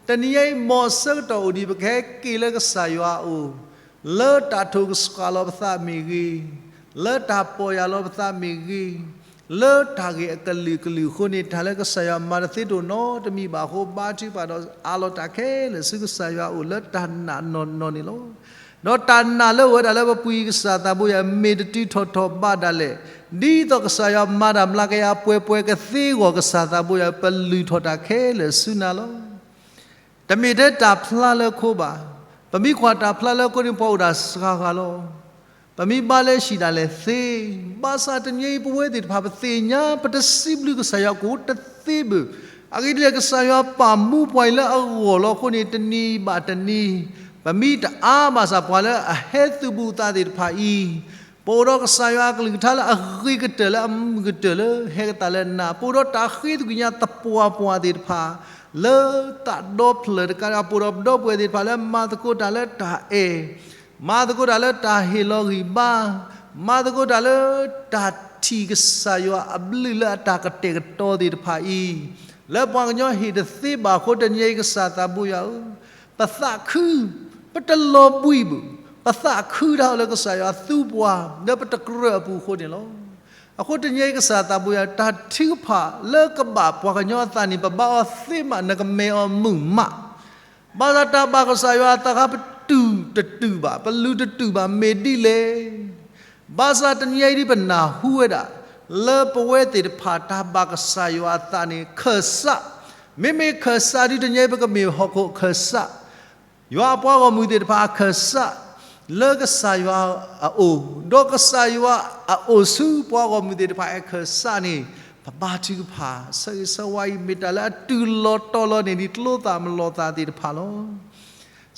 တနံၤညါအံၤ မ်အဆၢကတီၢ်အိၣ်ဒံး ပကဟဲက့ၤလၢကစၢ်ယွၤအအိၣ်, လၢတၢ်ထိၣ်ကဆှးလီၤပသးမ့ၢ်ဂ့ၤ, လၢတၢ်ပီၢ်ယၢ်လီၤပသးမ့ၢ်ဂ့ၤ, လၢတၢ်ဂ့ၢ်အကလုာ်ကလုာ်အဃိန့ၣ်, တၢ်လၢကစၢ်ယွၤမၤတသ့တအိၣ်နီတမံၤဘၣ်အဃိ, ဘါထုကဖၣ်ဒီးအးလီၤတၢ်ခဲလၢာ်ဆူကစၢ်ယွၤအအိၣ်လၢတၢ်နာ်နီၢ်နီၢ်န့ၣ်လီၤ. ဒီးတၢ်နာ်လၢအဝဲဒၣ်လၢပပူၤအံၤ ကစၢ်သးဘိယွၤ မ့ၢ်တတုၤထီၣ်ထီၣ်ဘးဒၣ်လဲာ်, ဒ်သိးကစၢ်ယွၤမၤတၢ်မျးကယၤပှဲၤပှဲၤကသ့အဂီၢ် ကစၢ်သးဘိယွၤ ပလုၢ်ထီၣ်တၢ်ခဲလၢာ်ဆူနၤလီၤ. တမ့ၢ်ထဲတၢ်ဖျါလၢခိဘၣ်. ပမ့ၢ်ကွၢ်တၢ်ဖျါလၢခိန့ၣ် ပှၤအိၣ်ဒၣ်စှၤဂၤလီၤ. ပမ့ၢ်ဘါလၢဟံၣ်ဒၣ်လဲာ်သ့, ဘၣ်ဆၣ်တနံၤအံၤ ပဝဲသ့ၣ်တဖၣ် ပသ့ၣ်ညါ ပတစံးဘျုးကစၢ်ယွၤကအိၣ်တသ့ဘၣ်. အဂ့ၢ်ဒ်လဲၣ်, ကစၢ်ယွၤပာ်မူပှၤအံၤလၢအဂီၢ်လီၤအဃိန့ၣ်, တနံၤဘၣ်တနံၤ, ပမ့ၢ်တအါဘၣ်ဆၣ် ပှၤလၢအဟဲသုးဘူးသးသ့ၣ်တဖၣ်အံၤ, ပအိၣ်ဒီးကစၢ်ယွၤအကလုၢ်ကထါလၢအဂ့ၤကတၢၢ်လၢအမုာ်ကတၢၢ်လၢဟဲကသးလၢနၤ, ပအိၣ်ဒီးတၢ်ဃ့သကွံာ်ညါသပှၢ်ပှၢ်သ့ၣ်တဖၣ်, လၢသးဒီဖျၢၣ်တကးဒံး ပအိၣ်ဒီးပဒီပုၢ်ဝဲၢ်သ့ၣ်တဖၣ်လၢမၤသကိးတၢ်လၢတၢ်အဲၣ်, မၤသကိးတၢ်လၢတၢ်ဟ့ၣ်လီၤဂံၢ်ဘါ, မၤသကိးတၢ်လၢတၢ်ထံၣ်ကစၢ်ယွၤအဘျုးလၢအတၢ်ကတဲာ်ကတီၤသ့ၣ်တဖၣ်အံၤ, လၢပှၤကညီဟ့ၣ်တသ့ဘၣ်အဃိ တနံၤအံၤကစၢ်သးဘိယွၤဧၢ, ပသးခု, ပတလီၤဘှံးဘၣ်, ပသးခုတၢ်အိၣ်လၢကစၢ်ယွၤသူပှၤ လၢပတကြၢးအပူၤအဃိန့ၣ်လီၤ. အဃိတနံၤအံၤကစၢ်သးဘိယွၤ တၢ်ထုကဖၣ်လၢကဘၣ်ပှၤကညီအသးန့ၣ် ပဘါအီၤသ့မး နကမဲာ်အီၤမုာ်မး ဘၣ်ဆၣ်တၢ်ဘၣ်ကစၢ်ယွၤအသးခါ ပတူၢ်တတူၢ်ဘၣ်, ပလုၢ်တတူၢ်ဘၣ် မ့ၢ်ဒ်လဲၣ်. ဘၣ်ဆၣ်တနံၤအံၤဒ်ပနၢ်ဟူဝဲဒၣ် လၢပဝဲသ့ၣ်တဖၣ်တၢ်ဘၣ်ကစၢ်ယွၤအသးန့ၣ် ခၢၣ်စး, မ့မ့ၢ်ခၢၣ်စးဒ်တနံၤအံၤ ပကမ့ၢ်ဟီၣ်ခိၣ်အခၢၣ်စး, ယွၤအပှၤဂီၢ်မုၢ်သ့ၣ်တဖၣ်အခၢၣ်စး, လၢကစၢ်ယွၤအအိၣ်, ဒီးကစၢ်ယွၤအအိၣ်ဆူပှၤဂီၢ်မုၢ်သ့ၣ်တဖၣ်အခၢၣ်စးန့ၣ်, ပဘါထုကဖၣ် ဆၢဂ့ၤဆၢဝါအံၤ မ့ၢ်တၢ်လၢအတုၤလီၤတီၤလီၤန့ၢ်ဒံးကျိသၣ်မလီၤသၣ်သ့ၣ်တဖၣ်လီၤ.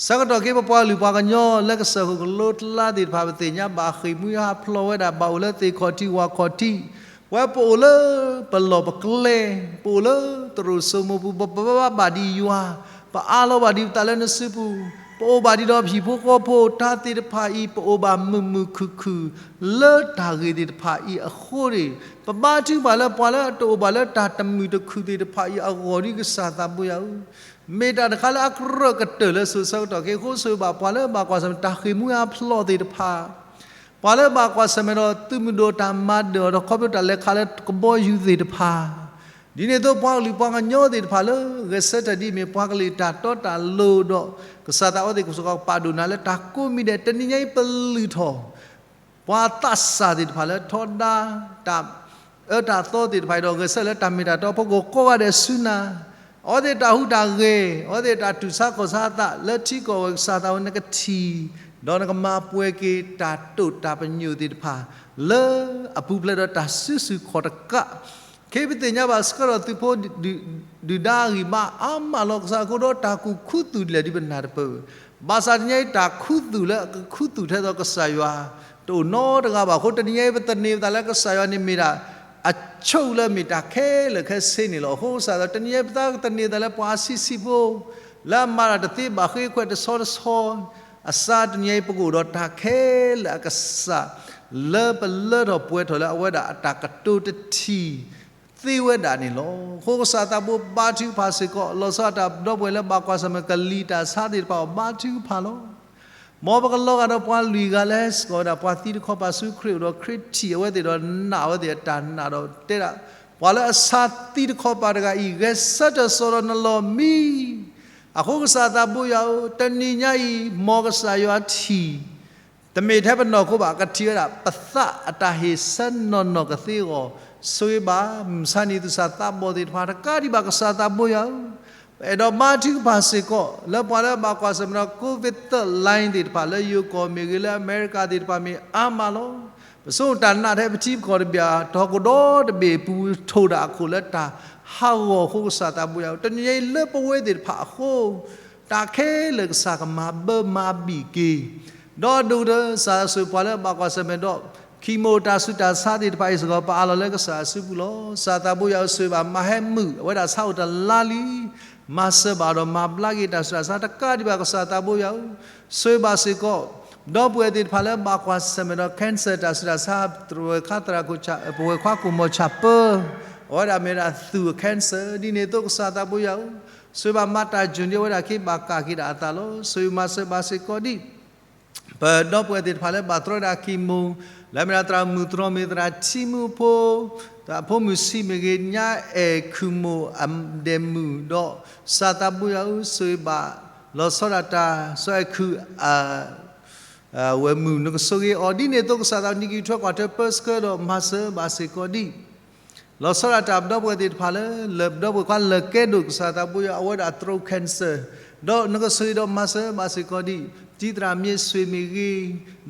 ဆၢကတီၢ်ခဲအံၤ ပပှၤကလုာ်ပှၤကညီလၢကစၢၢ်ခိၣ်ကလိကျါသ့ၣ်တဖၣ် ပသ့ၣ်ညါဘၣ်ဃ့ၢ်မှံဟးဖျိးဝဲဒၣ် ဘၣ်အိၣ်လၢသ့ၣ်ခီၣ်ထံးဝၣ်ခီၣ်ထံး, ပဝဲပအိၣ်လၢပလီၢ်ပကျဲ, ပအိၣ်လၢသရိာ်စိမိပူၤ, ပပဘၣ်ဘၣ်ဒ်ယွၤ, ပအးလီၤဘၣ်ဒ်ပသးလၢနစုပူၤ, ပအိၣ်ဘၣ်ဒ်ဒီးပဟံၣ်ဖိဃီဖိ တၢ်သ့ၣ်တဖၣ်အံၤ ပအိၣ်ဘၣ်မုာ်မုာ်ခုၣ်ခုၣ် လၢတၢ်ဂ့ၢ်သ့ၣ်တဖၣ်အံၤအဃိန့ၣ်, ပဘါထုကဖၣ်လၢပှၤလၢအတအိၣ်ဘၣ်လၢတၢ်တမုာ်တခုၣ်သ့ၣ်တဖၣ်အံၤအဂီၢ် ဒ်ကစၢ်သးဘိယွၤဧၢ, မ့ၢ်တၢ်တခါလၢအကြၢးကတၢၢ်လၢစိၤဆၢကတီၢ်ခဲအံၤအဃိ ဆိၣ်ဂ့ၤဘၣ်ပှၤလၢဘၣ်ကွၢ်ဆၢၣ်မဲာ်တၢ်ဃ့ၢ်မှံဟးဖျိးသ့ၣ်တဖၣ်, ပှၤလၢဘၣ်ကွၢ်ဆၢၣ်မဲာ်ဒီးသုးမုၢ်ဒိၣ်တၢ်မၤဒၢၣ်အီၤဒီး ခီဖျိတၢ်လဲၤခးလၢကဘီယူၤသ့ၣ်တဖၣ်, ဒ်န့ၣ်အသိးပှၤကလုာ်ပှၤကညီသ့ၣ်တဖၣ်လၢ ဂဲၤဆၢထၢၣ်ဒ်အမ့ၢ်ပှၤကလုာ်တၢ်တီတၢ်လိၤဒီး ကစၢ်သးအဝဲသ့ၣ်ကစၢ်ကပာ်ဒိၣ်နၤလၢတၢ်ကိးမံၤဒဲး တနံၤညါအံၤပလုၢ်ထီၣ် ပှၤသးစၢ်သ့ၣ်တဖၣ်လၢထီဒါတၢ်အၢတၢ်သီသ့ၣ်တဖၣ်အံၤဒီး ဂဲၤဆၢထၢၣ်လၢတၢ်မ့ၢ်တၢ်တီအဖီခိၣ်ကိးဂၤဒဲးဆူနၤ, အဝဲသ့ၣ်တၢ်ဟူးတၢ်ဂဲၤ, အဝဲသ့ၣ်တၢ်တူၢ်ဆါခီၣ်ဆါအသးလၢထံကီၢ်ဝဲ ကစၢ်သးဝဲနကထံၣ်, ဒီးနကမၤပှဲၤက့ၤတၢ်တိာ်တၢ်ပညိၣ်သ့ၣ်တဖၣ် လၢအပူၤဖျဲးဒီးတၢ်စုဆူၣ်ခီၣ်တကး ခဲအံၤပသ့ၣ်ညါဘၣ်ဆၢကတီၢ်သုးဖိဒုၣ်ဒါအဂံၢ်ဘါအါမးလီၤ. ကစၢ်အဃိဒီးတၢ်ကူၣ်ခူသူၣ်ဒ်လဲၣ်ဒ်ပနၢ်တပၢၢ်, ဘၣ်ဆၣ်တနံၤညါအံၤတၢ်ခူသူၣ်လၢအကခူသူၣ်ထဲသိးကစၢ်ယွၤ တအိၣ်နီတဂၤဘၣ်အဃိ တနံၤညါအံၤပသန့ၤပသးလၢကစၢ်ယွၤန့ၣ်မ့ၢ်ဒၣ် အဆိၣ်လၢမ့ၢ်တၢ်ခဲလၢာ်ခဲဆ့န့ၣ်လီၤ. အဃိကစၢ်ဒီးတနံၤညါအံၤပသးကသန့ၤသးလၢပှၤအဆံးဆံးဖိ လၢအမၤတၢ်တသ့ဘၣ်ဃ့ခွဲးတဆီတဆီ အစးတနံၤအံၤ ပကအိၣ်ဒီးတၢ်ခဲလၢာ်အကစၢ် လၢပလၢထီၣ်ပှဲၤထီၣ်လၢအဝဲဒၣ်အတၢ်ကတိၤတထံၣ်သ့ဝဲဒၣ်န့ၣ်လီၤ. အဃိကစၢ်သးဘိဘါထုကဖၣ်စ့ၢ်ကီး လီၤဆီဒၣ်တၢ်ဒီပုၢ်ဝဲၢ်လၢဘၣ်ကွၢ်ဆၢၣ်မဲာ်ကလံၤတၢ်ဆါသ့ၣ်တဖၣ်အီၤ ဘါထုကဖၣ်လီၤ. မ်ပကလီၤဂာ်ဒီးပှၤလွံၢ်ဂၤလၢဟဲစ့ၢ်ကီးဝဲဒၣ် ပှၤသံတခီပၤဆူခရံာ်အအိၣ်ဒီး ခရံာ်ထံၣ်အဝဲသ့ၣ်ဒီးနာ်အဝဲသ့ၣ်အတၢ်နာ်ဒီးတဲဒၣ် ပှၤလၢအဆါသံတခီပၤတဂၤအံၤ ဂဲၤဆၢထၢၣ်စိာ်ဒီးနလီၢ်မံ အဃိကစၢ်သးဘိယွၤဧၢ, တနံၤညါအံၤ မ်ကစၢ်ယွၤထံၣ် တမ့ၢ်ထဲပနီၢ်ခိဘၣ်, ကထံၣ်ဝဲဒၣ် ပသးအတၢ်ဟ့ၣ်ဆၢနီၢ်နီၢ်ကသ့အဂီၢ်, ဆိၣ်ဂ့ၤဘၣ် မုၢ်ဆါနံၤသူၣ်စၢ်သးဘီၣ်သ့ၣ်တဖၣ် တကးဒံးဘၣ်ကစၢ်သးဘိယွၤဧၢ, ပအဲၣ်ဒိးဘါထုကဖၣ်စ့ၢ်ကီး လၢပှၤလၢဘၣ်ကွၢ်ဆၢၣ်မဲာ်ဒီး COVID third line သ့ၣ်တဖၣ် လၢယိၤကီၢ်မ့ၢ်ဂ့ၤ လၢအမဲရကၤသ့ၣ်တဖၣ်မ့ၢ်အါမးလီၤ. ပဆိကမိၣ်တၢ်နာ်ထဲပထံပကီၢ်တဘ့ၣ်ဧါ, ထီၣ်ကဒီးတဘ့ၣ်ပူၤထိၣ်ဒၣ်အခိၣ်လၢတၢ်ဟးဂီၤအဃိကစၢ်သးဘိယွၤဧၢ, တနံၤညါအံၤလၢပဝဲသ့ၣ်တဖၣ်အဃိ တၢ်ခဲလၢာ်ကစၢ်ကမၤဘၢမၤဘံၣ်က့ၤ, ဒီးဒိၣ်ကတၢၢ်ကစၢ်ယွၤဆိၣ်ဂ့ၤပှၤလၢဘၣ်ကွၢ်ဆၢၣ်မဲာ်ဒီး ခံမိၣ်တၢ်ဆူးတၢ်ဆါသ့ၣ်တဖၣ်အံၤစ့ၢ်ကီး ပအးလီၤလၢကစၢ်အစုပူၤလီၤ. ကစၢ်သးဘိယွၤဧၢ, ဆိၣ်ဂ့ၤဘၣ်မၤဟဲမုာ် အဝဲဒၣ်ဆါအိၣ်တလါလံ, မၤစၢၤဘၣ်ဒီးမၤဘျါက့ၤတၢ်ဆူးတၢ်ဆါတကးဒံးဘၣ် ကစၢ်သးဘိယွၤဧၢ, ဆိၣ်ဂ့ၤဘၣ်စ့ၢ်ကီး ဒီပုၢ်ဝဲၢ်သ့ၣ်တဖၣ်လၢဘၣ်ကွၢ်ဆၢၣ်မဲာ်ဒီး cancer တၢ်ဆူးတၢ်ဆါ, ပဝဲၢ်ခွါသရၣ်ခိၣ်ဆၣ်, ပဝဲၢ်ခွါကိၣ်မီၤဆၣ်ပၢ, အဝဲဒၣ်မ့ၢ်ဒၣ်သူၣ် cancer, ဒ်န့ၣ်အသိးကစၢ်သးဘိယွၤဧၢ, ဆိၣ်ဂ့ၤဘၣ်မၤတၢ်ယိၣ်ဒံး အဝဲဒၣ်က့ၤဘၣ်ကၣ်က့ၤဒၣ်အသးလီၤ. ဆိၣ်ဂ့ၤမၤစၢၤဘၣ်စ့ၢ်ကီးဒံး ပဒီပုၢ်ဝဲၢ်သ့ၣ်တဖၣ်လၢဘၣ်တြီဒၣ် chemo, လၢအမ့ၢ်ဒၣ်သရၣ်မုၣ်တြီမ့ၢ်သရၣ်ထံမုၣ်ဖိ, သရၣ်ဖိမုၣ်ဆံးမ့ၢ်ဂ့ၤ, ညါအဲၣ်ခုၣ်မိၣ်အဒဲးမုၣ်ဒီး ကစၢ်သးဘိယွၤဧၢ, ဆိၣ်ဂ့ၤဘၣ် လီၤဆီဒၣ်တၢ် စီၤအဲၣ်ခုၣ် ဝဲၢ်မုၣ် နကဆိၣ်ဂ့ၤအီၤ, ဒ်န့ၣ်အသိးကစၢ်သးနံၤကံၤထွဲကွၢ်ထွဲပၢဆှၢဒီးမၤစၢၤဘၣ်စ့ၢ်ကီးဒံး လီၤဆီဒၣ်တၢ်ပဒီပုၢ်ဝဲၢ်သ့ၣ်တဖၣ်လၢ လၢပဒီပုၢ်ဝဲၢ်ခွါလၢကဲဒိၣ် ကစၢ်သးဘိယွၤ အဝဲဒၣ်သရၣ် cancer, ဒီးနကဆိၣ်ဂ့ၤဒီးမၤစၢၤဘၣ်စ့ၢ်ကီးဒံး တံၤသရၣ်မ့ၢ်ဆွ့ၣ်မ့ၢ်ဂ့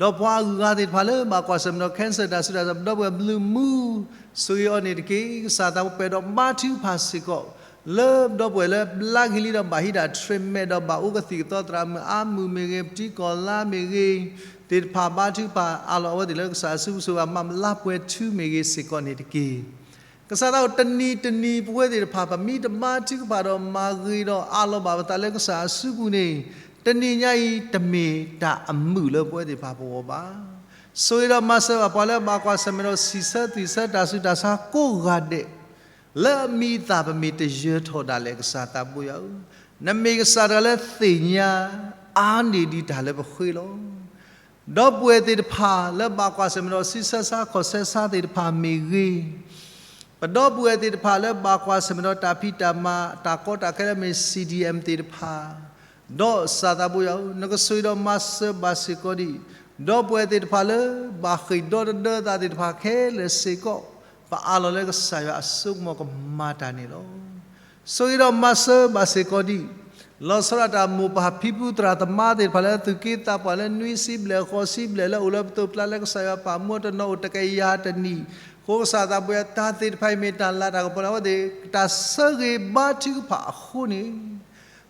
ၤ, ဒီးပှၤအဂုၤအဂၤသ့ၣ်တဖၣ်လၢဘၣ်ကွၢ်ဆၢၣ်မဲာ်ဒီး cancer တၢ်ဆူးတၢ်ဆါ ပဒီပုၢ်ဝဲၢ်ဘျုးမူ ဆိၣ်ဂ့ၤအီၤန့ၣ်တက့ၢ်. ကစၢ်သးဘိပှဲၤဒီးဘါထုကဖၣ်စ့ၢ်ကီး လၢပဒီပုၢ်ဝဲၢ်လၢဘျါက့ၤလံဒီးဘၣ်ဟံးဒၣ် treatment ဒီးဘၣ်အိၣ်ကသံၣ်ကသီ သရၣ်မုၣ်အါမုၣ်မ့ၢ်ဂ့ၤ, ပတံၤကီၢ်လါမ့ၢ်ဂ့ၤ, သ့ၣ်တဖၣ်ဘါထုကဖၣ်အးလီၤအဝဲသ့ၣ်လၢကစၢ်အစုပူၤ ဆိၣ်ဂ့ၤဘၣ်မၤလါပှဲၤထူမ့ၢ်ဂ့ၤစ့ၢ်ကီးန့ၣ်တက့ၢ်. ကစၢ်သးဘိတနံၤတနံၤပဝဲသ့ၣ်တဖၣ် ပမ့ၢ်တဘါထုကဖၣ်ဒီးမၤဂ့ၤဒီးအးလီၤဘၣ်ပသးလၢကစၢ်အစုပူၤန့ၣ် တနံၤညါအံၤတမ့ၢ်တၢ်အမုာ်လၢပဝဲသ့ၣ်တဖၣ်ပဂီၢ်ဘၣ်. ဆိၣ်ဂ့ၤဒီးမၤစၢၤဘၣ်ပှၤလၢဘၣ်ကွၢ်ဆၢၣ်မဲာ်ဒီး ဆံးဆၢသွံၣ်ဆၢတၢ်ဆူးတၢ်ဆါကိးဂၤဒဲး လၢအမံၤအသၣ်ပမ့ၢ်တယၢၤထီၣ်ဒၣ်လဲာ် ကစၢ်သးဘိယွၤဧၢ, နမ့ၢ်ကစၢ်တဂၤလၢသ့ၣ်ညါ အါန့ၢ်ဒံးတၢ်လၢပဃ့လီၤ. ဒီပုၢ်ဝဲၢ်သ့ၣ်တဖၣ်လၢဘၣ်ကွၢ်ဆၢၣ်မဲာ်ဒီး ဆံးဆၢဆါခီၣ်ဆၢဆါသ့ၣ်တဖၣ်မ့ၢ်ဂ့ၤ, ပဒီပုၢ်ဝဲၢ်သ့ၣ်တဖၣ်လၢဘၣ်ကွၢ်ဆၢၣ်မဲာ်ဒီးတၢ်ဖံးတၢ်မၤ တၢ်ကီတၢ်ခဲလၢမ့ၢ် CDM သ့ၣ်တဖၣ်, ဒီးကစၢ်သးဘိယွၤဧၢ, နကဆိၣ်ဂ့ၤဒီးမၤစၢၤဘၣ်စ့ၢ်ကီးဒံး ဒီပုၢ်ဝဲၢ်သ့ၣ်တဖၣ်လၢဘၣ်ဃ့ၢ်ဒီတဒၢသးသ့ၣ်တဖၣ်ခဲလၢာ်စ့ၢ်ကီး, ပအးလီၤလၢကစၢ်ယွၤအစိကမီၤကမၤတၢ်န့ၣ်လီၤ. ဆိၣ်ဂ့ၤဒီးမၤစၢၤဘၣ်စ့ၢ်ကီးဒံး လီၤဆီဒၣ်တၢ်မိၢ်ပၢ်ဖံဖုသရၣ်သမါသ့ၣ်တဖၣ်လၢသူၣ်က့သးပှၢ်လၢနွံဆံဘျဲၣ်ဃိးဆံဘျဲၣ်လၢအိၣ်လၢပသိးပျၢ်လၢကစၢ်ယွၤပာ်မူတနီၤအိၣ်တကယၤတနံၣ်, ဃိကစၢ်သးဘိယွၤ တၢ်သ့ၣ်တဖၣ်အံၤမ့ၢ်တၢ်လၤတၢ်ကပီၤလၢအဝဲသ့ၣ် တၢ်ဆၢဂ့ၤဘါထုကဖၣ်အဃိန့ၣ်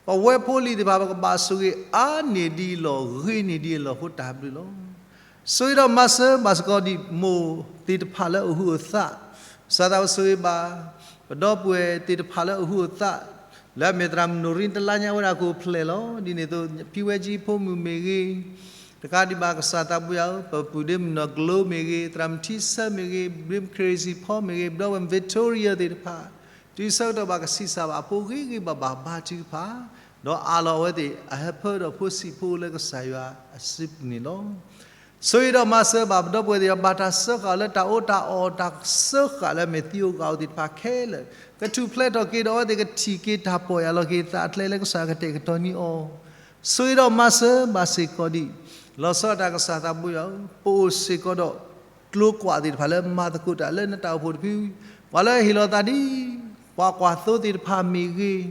ပဝဲဖိလံၤသ့ၣ်တဖၣ် ပကဘၣ်ဆိၣ်ဂ့ၤအါန့ၢ်ဒံးအလီၢ် ဂ့ၤန့ၢ်ဒံးအလီၢ်အဃိတၢ်ဘျုးလီၤ. ဆိၣ်ဂ့ၤဒီးမၤစၢၤဘၣ်စ့ၢ်ကီးဒံးမိၢ်သ့ၣ်တဖၣ်လၢအဟုးအသး, ကစၢ်သးဘိဆိၣ်ဂ့ၤဘၣ် ပဒီပုၢ်ဝဲၢ်သ့ၣ်တဖၣ်လၢအဟုးအသး, လၢအမ့ၢ်သရၣ်မုၣ်နိၣ်ရံတလါညါဝဲဒၣ်ကအိၣ်ဖျဲၣ်လီၤ. ဒ်န့ၣ်အသိး ဖံဝဲကၠံဖိမုၣ်မ့ၢ်ဂ့ၤ, တကးဒံးဘၣ်ကစၢ်သးဘိယွၤဧၢ, ပပုၢ်ဒ့မုၣ်နီၢ်ကျိမ့ၢ်ဂ့ၤ, သရၣ်မုၣ်ထံဆၢမ့ၢ်ဂ့ၤ, ဘျ့မုၣ်ခရ့ၣ်စံၣ်ဖီမ့ၢ်ဂ့ၤ, ပဒီပုၢ်ဝဲၢ် Victoria သ့ၣ်တဖၣ်, တုၤဆၢကတီၢ်ဘၣ်ကဆံးစၢ်ဘၣ်အဖိဂ့ၤဂ့ၤဘၣ်ဘၣ် ဘါထုကဖၣ်, ဒီးအးလီၤအဝဲသ့ၣ်အဟၢဖၢဒီးဖိဆံးဖိလၢကစၢ်ယွၤအစုပူၤန့ၣ်လီၤ. ဆိၣ်ဂ့ၤဒီးမၤစၢၤဘၣ်ပဒီပုၢ်ဝဲၢ်သ့ၣ်တဖၣ် ဘၣ်တၢ်စၢဃာ်အီၤလၢတၢ်အိၣ်တၢ်အီၣ်တၢ်စၢဃာ်လၢအမ့ၢ်သံအိၣ်ဂၤအိၣ်သ့ၣ်တဖၣ်ခဲလၢာ်, ကထူၣ်ဖျဲးထီၣ်က့ၤဒီးအဝဲသ့ၣ်ကထံၣ်က့ၤတၢ်ပီၢ်ယၢ်လီၤက့ၤသးအကျဲလၢကစၢ်ယွၤကတဲာ်ကတီၤန့ၢ်အီၤ, ဆိၣ်ဂ့ၤဒီးမၤစၢၤဘၣ်စ့ၢ်ကီးဒံး, လီၤဆီဒၣ်တၢ်ကစၢ်သးဘိယွၤဧၢ, ပအိၣ်စ့ၢ်ကီးဒီး ကျိၤကွာ်သ့ၣ်တဖၣ်လၢမၤသကိးတၢ်လၢနတၢ်အိၣ်ဖှိၣ်တဖု, ပှၤလၢအဟ့ၣ်လီၤသးဒ် ပှၤကွၢ်သိသ့ၣ်တဖၣ်မ့ၢ်ဂ့ၤ,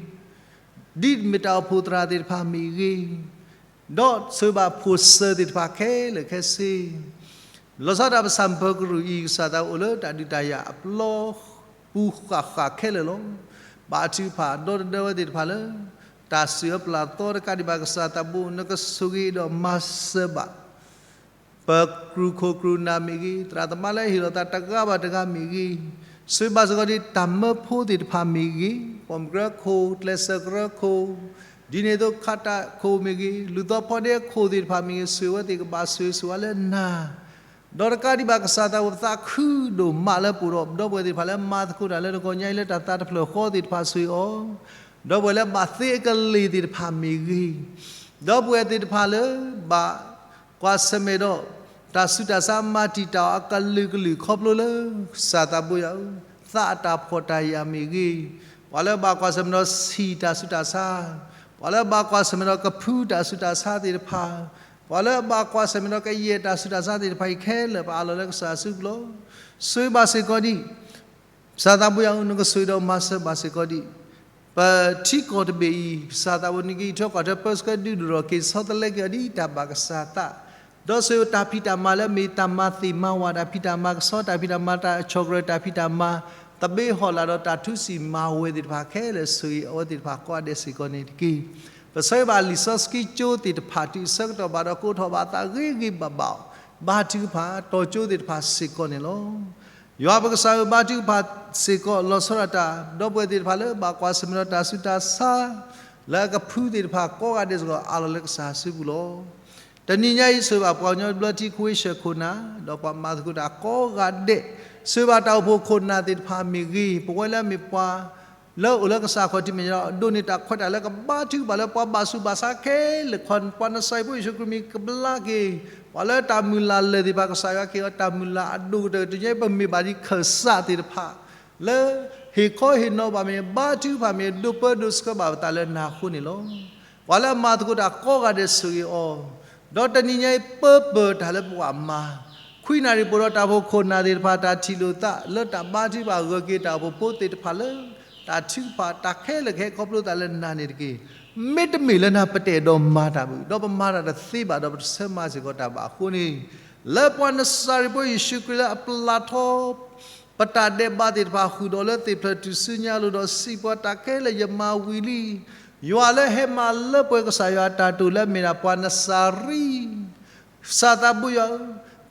ဒ်မ့ၢ်တၢ်အိၣ်ဖှိၣ်သရၣ်သ့ၣ်တဖၣ်မ့ၢ်ဂ့ၤ, ဒီးဆိၣ်ဂ့ၤဘၣ်ဖိၣ်စၢၤသ့ၣ်တဖၣ်ခဲလၢာ်ခဲဆ့, လီၤဆီဒၣ်တၢ်ပဆၣ်မုၢ်ပကရူၢ်အံၤ ကစၢ်သးဘိအိၣ်လၢတၢ်ဒုးတၢ်ယၤအပျီပူၤဃၣ်ဃၣ်ခဲလၢာ်လီၤ. ဘါထုကဖၣ်ဒီတဒၢဝဲသ့ၣ်တဖၣ်လၢ တၢ်စူၢ်အပျၢ်သီတကးဒံးဘၣ် ကစၢ်သးဘိ နကဆိၣ်ဂ့ၤဒီးမၤစၢၤဘၣ် ပကြူၢ်ခိၣ်ကြူၢ်နၢ်မ့ၢ်ဂ့ၤ, သရၣ်သမါလၢအဟ့ၣ်လီၤသးတဂၤဘၣ်တဂၤမ့ၢ်ဂ့ၤ, ဆိၣ်ဂ့ၤဘၣ်စ့ၢ်ကီးဒံး တၢ်မၢဖိသ့ၣ်တဖၣ်မ့ၢ်ဂ့ၤ, ပှၢ်မုၢ်ကရၢခိၣ်, ကျဲးစၢးကရၢခိၣ်, ဒ်န့ၣ်အသိး ခးတၢ်ခိၣ်မ့ၢ်ဂ့ၤ, လူၢ်သီဖီဒ့ခိၣ်သ့ၣ်တဖၣ်မ့ၢ်ဂ့ၤ, ဆိၣ်ဂ့ၤဝဲသ့ၣ်ကဘၣ်ဆိၣ်ဂ့ၤဆိၣ်ဝါလၢနၤ ဒီးတကးဒံးဘၣ် ကစၢ်သးဘိ ပသးခုဒိၣ်မးလၢပအိၣ်ဒီး ဒီပုၢ်ဝဲၢ်သ့ၣ်တဖၣ်လၢမၤသကိးတၢ်လၢနဂီၢ်ညါအံၤလၢတၢ်သးတဖျၢၣ်ဃီသ့ၣ်တဖၣ် ဆိၣ်ဂ့ၤအီၤ, ဒီပုၢ်ဝဲၢ်လၢဘၣ်သ့အကလ့ၢ်သ့ၣ်တဖၣ်မ့ၢ်ဂ့ၤ, ဒီပုၢ်ဝဲၢ်သ့ၣ်တဖၣ်လၢဘၣ်ကွၢ်ဆၢၣ်မဲာ်ဒီး တၢ်ဆူးတၢ်ဆါမၤတံာ်တာ်အီၤအကလုာ်ကလုာ်ခီဖျိလၢ ကစၢ်သးဘိယွၤဧၢ, သးအတၢ်ဖှီၣ်တၢ်ယာ်မ့ၢ်ဂ့ၤ, ပှၤလၢဘၣ်ကွၢ်ဆၢၣ်မဲာ်ဒီးဆံၣ်တၢ်ဆူးတၢ်ဆါ, ပှၤလၢဘၣ်ကွၢ်ဆၢၣ်မဲာ်ဒီးကဖုတၢ်ဆူးတၢ်ဆါသ့ၣ်တဖၣ်, ပှၤလၢအဘၣ်ကွၢ်ဆၢၣ်မဲာ်ဒီးကယဲၢ်တၢ်ဆူးတၢ်ဆါသ့ၣ်တဖၣ်အံၤခဲလၢာ် ပအးလီၤလၢကစၢ်အစုပူၤလီၤ. ဆိၣ်ဂ့ၤဘၣ်စ့ၢ်ကီးဒံး, ကစၢ်သးဘိယွၤဧၢ, နကဆိၣ်ဂ့ၤဒီးမၤစၢၤဘၣ်စ့ၢ်ကီးဒံး, ပထံကီၢ်တဘ့ၣ်အံၤ ကစၢ်သးဘိ နကအံးထွဲကွၢ်ထွဲပၢဆှၢဒုးဒိၣ်ထီၣ်က့ၤဆီတလဲက့ၤအီၤဒ်တၢ်ဘၣ်ကစၢ်သး ဒီးဆိၣ်ဂ့ၤတၢ်ဖံးတၢ်မၤလၢအမ့ၢ်တၢ်မၤသ့ၣ်မၤဝၣ်, တၢ်ဖံးတၢ်မၤကဆှီ, တၢ်ဖံးတၢ်မၤတၢ်ဆီၣ်ကရၢ, တၢ်ဖံးတၢ်မၤ သဘျ့ဟီၣ်လာ်ဒီးတၢ်ထူစံၣ်မၤဝဲသ့ၣ်တဖၣ်ခဲလၢာ် ဆိၣ်ဂ့ၤအဝဲသ့ၣ်တဖၣ်ကိးဂၤဒဲးစ့ၢ်ကီးန့ၣ်တက့ၢ်. ပဆၢဂ့ၤဘၣ်လံာ်စီဆှံကၠိသ့ၣ်တဖၣ် တုၤဆၢကတီၢ်ဘၣ်ဒီးကိးထီၣ်ဘၣ်သးဂ့ၤဂ့ၤဘၣ်ဘၣ်အီၤ, ဘါထုကဖၣ် တီၤကၠိသ့ၣ်တဖၣ်စ့ၢ်ကီးန့ၣ်လီၤ. ယွၤပကစၢ်ဧၢ ဘါထုကဖၣ်စ့ၢ်ကီး လီၤဆီဒၣ်တၢ် ဒီပုၢ်ဝဲၢ်သ့ၣ်တဖၣ်လၢဘၣ်ကွၢ်ဆၢၣ်မဲာ်ဒီးတၢ်ဆူးတၢ်ဆါ လၢအကဖုသ့ၣ်တဖၣ်ကိးဂၤဒဲးစ့ၢ်ကီး အးလီၤလၢကစၢ်စုပူၤလီၤ. တနံၤညါအံၤ ဆိၣ်ဂ့ၤဘၣ်ပှၤကညီဘျၢထံခိၣ်ဝ့ၢ်ဆှၢခိၣ်နၢ် ဒီးပှၤမၤသကိးတၢ်ကိးဂၤဒဲး, ဆိၣ်ဂ့ၤဘၣ်တၢ်အိၣ်ဖှိၣ်ခိၣ်နၢ်သ့ၣ်တဖၣ်မ့ၢ်ဂ့ၤ, ပဝဲလၢအမ့ၢ်ပှၤ လၢအိၣ်လၢကစၢ်ခီၣ်ထံးမဲာ်ညါဒီး ဒိးန့ၢ်တၢ်ခွဲးတၢ်ယာ်လၢကဘါထုကဖၣ်လၢပှၤဘၣ်ဆူးဘၣ်ဆါခဲလၢာ်, ပှၤနစၤရ့းဖိယ့ၣ်ၡူးခရံာ်မံၤကဘျါက့ၤ ပှၤလၢတၢ်မုၢ်လၢ်လၢာ်သ့ၣ်တဖၣ် ကစၢ်ယွၤက့ၤအီၤတၢ်မုၢ်လၢ်အဒိၣ်ကတၢၢ် တနံၤညါအံၤ ပမ့ၢ်ဘၣ်ဒ်ခၢၣ်စးသ့ၣ်တဖၣ် လၢဟ့ၣ်ခီဟ့ၣ်နီၤဘၣ်မ့ၢ် ဘါထုကဖၣ်မ့ၢ် ဒိးပၢဒိးဆှၢဘၣ်ပသးလၢနၢ်ဟူန့ၣ်လီၤ. ပှၤလၢအမၤသကိးတၢ်ကိးဂၤဒဲးဆိၣ်ဂ့ၤအီၤ, ဒီးတနံၤညါအံၤ ပၢပၢၢ်တၢ်လၢပကဘၣ်မၤ, ခွံနၣ်ရံၣ်ပှဲၤဒီးတၢ်အိၣ်ဖှိၣ်ခိၣ်နၢ်သ့ၣ်တဖၣ် တၢ်ထံၣ်လိာ်သး လၢတၢ်ဘါထုကဖၣ်ဂၢၢ်က့ၤတၢ်အိၣ်ဖှိၣ်ဖိသ့ၣ်တဖၣ်လၢ တၢ်ထုကဖၣ်တၢ်ခဲလၢာ်ကဟဲခီဖျိသးလၢနၤန့ၣ်တက့ၢ်. မ့တမ့ၢ်လၢနၤပတအဲၣ်ဒိးမၤတၢ်ဘၣ်, ဒီးပမၤတၢ်တသ့ဘၣ် ဒီးပတဆၢမၤစ့ၢ်ကီးတၢ်ဘၣ်အဃိန့ၣ်, လၢပှၤနစၤရ့းဖိယ့ၣ်ၡူးခရံာ်လၢအပျၢ်ထီ ပတၢ်ဒဲးဘးသ့ၣ်တဖၣ်ဃုာ်ဒီးလၢသ့ၣ်ဖျၢၣ်ထူၣ်စုညါအလိၤဒီးစံးပှၤတၢ်ခဲလၢာ်ယမၤဝံၤလံ, ယွၤလၢဟဲမၤလၢပှဲၤကစၢ်ယွၤအတၢ်တိာ်လၢအမ့ၢ်ဒၣ်ပှၤနစၤရ့း စၢ်သးဘိယွၤဧၢ,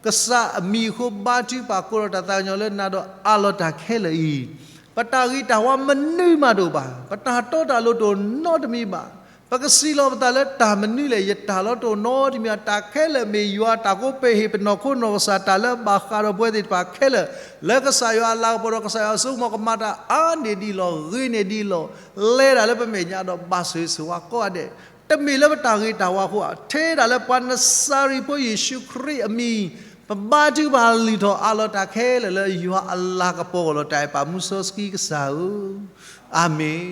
ကစၢ်အမံၤအဃိဘါထုကဖၣ် ကိးထီၣ်တၢ်သးကညီၤလၢနၤဒီးအးလီၤတၢ်ခဲလၢာ်အံၤ, ပတၢ်ဂ့ၤတၢ်ဝါမနုၤမးတအိၣ်ဘၣ်, ပတၢ်တီတၢ်လိၤတအိၣ်နီတမံၤဘၣ်, ပကစံးလီၤပသးလၢတၢ်မနုၤလဲၣ် ယတၢ်လီၤတအိၣ်နီတမံၤဘၣ်, တၢ်ခဲလၢာ်မ့ၢ်ယွၤတၢ်ကိးပ့ၢ်ဟ့ၣ်ပနီၢ်ခိနီၢ်ကစၢ် တၢ်လၢအဘၣ်ဃးဒီးပဝဲသ့ၣ်တဖၣ်ခဲလၢာ်, လၢကစၢ်ယွၤအလၤကပီၤဒီးကစၢ်ယွၤအစိကမီၤကမၤတၢ်အါန့ၢ်ဒ်လီၢ်ဂ့ၤန့ၢ်ဒ်လီၢ် လဲၤတၢ်လၢပမဲာ်ညါဒီး ဘၣ်ဆိၣ်ဂ့ၤဆိၣ်ဝါကိးဂၤဒဲး, တမ့ၢ်လၢပတၢ်ဂ့ၤတၢ်ဝါအဃိဧါ, ထဲဒၣ်လၢပှၤနစၤရ့းဖိယ့ၣ်ၡူးခရံာ်အမံၤ, ပဘါထုကဖၣ်လုၢ်ထီၣ်အးလီၤတၢ်ခဲလၢာ်လၢယွၤအလၤကပီၤအဂီၢ်လီၤ. တၢ်အဲၣ်ပာ်မူစီဆှံကစၢ်ဧၢ, အၤမ့ၣ်,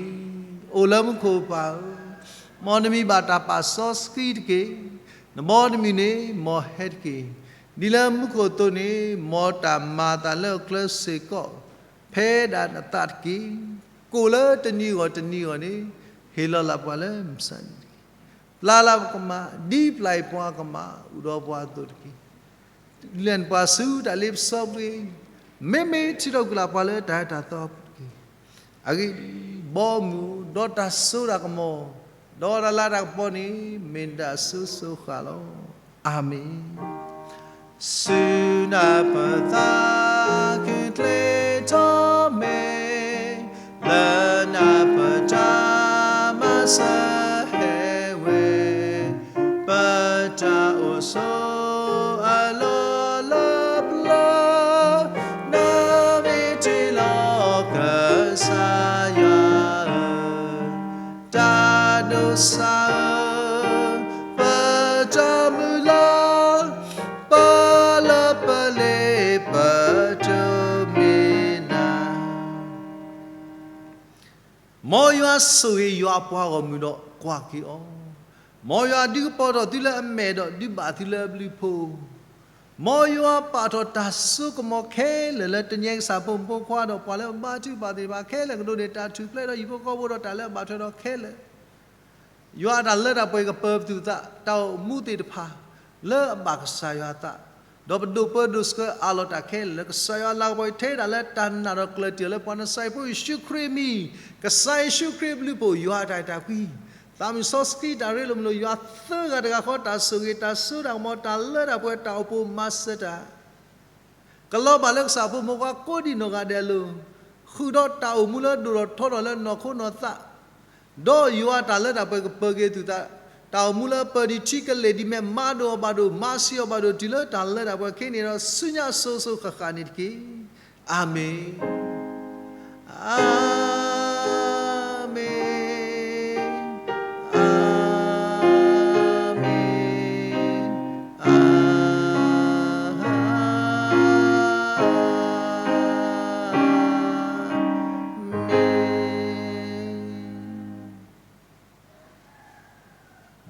အိၣ်လၢမူခိၣ်ပၢ်ဧၢ, မ်နမံၤဘၣ်တၢ်ပာ်စီဆှံတက့ၢ်, နဘီနမုၢ်န့ၣ် မ်ဟဲတက့ၢ်, ဒ်လၢမူခိၣ်အသိးန့ၣ် မ်တၢ်မၤအသးလၢအကျဲစ့ၢ်ကီး ဖဲဒၣ်နသးတက့ၢ်. ကိၣ်လၢတနံၤဂီၢ်တနံၤဂီၢ်န့ၣ် ဟ့ၣ်လီၤလၢ်ပှၤလၢမုၢ်ဆါနံၤတက့ၢ်. ပျၢ်လၢ်ပကမၣ် ဒ်ပျၢ်အံၤပှၤကမၣ် အိၣ်ဒီးပှၤအသိးတက့ၢ်. လဲၤနပှၤဆူတၢ်လ့ပစီပူၤ, မ့မ့ၢ်ထံထီၣ်ကလာ်ပှၤလၢတၢ်အဲၣ်တၢ်သီအပူၤတက့ၢ်. အဂ့ၢ်ဒ်အံၤ, ဘီမုၢ် ဒီးတၢ်စိတၢ်ကမီၤ ဒီးတၢ်လၤတၢ်ကပီၤန့ၣ် မ့ၢ်ဒၣ်စိၤစိၤဃၣ်ဃၣ်လီၤ. အၤမ့ၣ်. ဆူနၢ်ပၢၢ်သးခုကျ့ထီၣ်မ့ၢ်, လၢနၢ်ပၢၢ်တၢ်မၤစၢၤဟဲဝဲ, ပတၢ်အိၣ်ဆိးအလီၢ်လၢပျၢၤ, နမ့ၢ်တ့လီၤကစၢ်ယွၤဧၢ, တၢ်ဒိးစၢ်ဧၢ, ပတၢ်မုၢ်လၢ်, ပလၢပလ့ပတမ့ၢ်နၤ မ်ယွၤဆိၣ်ဂ့ၤယွၤအပှၤဂီၢ်မုၢ်ဒီးကွၢ်က့ၤအီၤ, မ်ယွၤဒုးကပီၤထီၣ်သုလၢအမဲာ်ဒီးဒုးဘၣ်သုလၢအဘျုးအဖှိၣ်, မ်ယွၤပာ်ထီၣ်တၢ်စိကမီၤခဲလၢာ်လၢတနံၤအံၤကစၢ်ဖိမုၣ်ဖိခွါဒီးပှၤလၢအဘါထုကဖၣ်သ့ၣ်တဖၣ်ခဲလၢာ် ကဒိးန့ၢ်တၢ်ထူၣ်ဖျဲးဒီးဟံၣ်ဖိဃီဖိဒီးတၢ်လၢအဘၣ်ထွဲဒီးခဲလၢာ် ယွၤအတၢ်လၢတၢ်ပှဲၤကပၢၤပတုာ်သး တၢ်အိၣ်မူသ့ၣ်တဖၣ် လၢအဘၣ်ကစၢ်ယွၤအသး, ဒီးပဒိးပၢဒိးဆှၢအးလီၤတၢ်ခဲလၢာ်လၢကစၢ်ယွၤအလၤကပီၤအံၤ ထဲဒၣ်လၢတၢ်နာ်ဒီးကျၢၤတံၢ်အီၤလၢပှၤနစၤရ့းဖိယ့ၣ်ၡူးခရံာ်အမံၤ, ကစၢ်ယ့ၣ်ၡူးခရံာ်အဘျုးအဖှိၣ် ယွၤအတၢ်အဲၣ်တၢ်ကွံ, သးမုၢ်စီဆှံတၢ်ရ့လိာ်မုာ်လိာ် ယွၤသၢဂၤတဂၤဃီ တၢ်ဆိၣ်ဂ့ၤ တၢ်စိတၢ်ကမီၤ တၢ်လၢတၢ်ပှဲၤ တၢ်အိၣ်ဖှိၣ်မၤစၢၤတၢ် ကလီၤဘၣ်လၢကစၢ်ဖိမုၣ်ဖိခွါကိးဒံးနီၢ်ဂၤဒဲးအလိၤ, ဃုာ်ဒီးတၢ်အိၣ်မူလၢဒိၣ်ထီၣ်ထီထီၣ်လၢနီၢ်ခိနီၢ်သး, ဒီးယွၤတၢ်လၢတၢ်ပှဲၤကပၢၤက့ၤသုသး, တၢ်အိၣ်မူလၢပၢၤဒံးထံကလ့ၢ်ဒံးမဲာ် မၤဒိၣ်အီၤဘၣ်ဒိၣ် မၤဆံးအီၤဘၣ်ဒိၣ် တုၤလၢတၢ်လၢတၢ်ပှဲၤခဲအံၤန့ၣ်ဒီး ဆူညါအစိၤစိၤဃၣ်ဃၣ်န့ၣ်တက့ၢ်. အၤမ့ၣ်, အၤမ့ၣ်, အၤမ့ၣ်, အၤမ့ၣ်.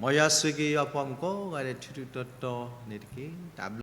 မ်ယွၤဆိၣ်ဂ့ၤယွၤပှၤမုၣ်ကိးဂၤဒဲး ထူးထူးတီၤတီၤန့ၣ်တက့ၢ်. တၢ်ဘျုး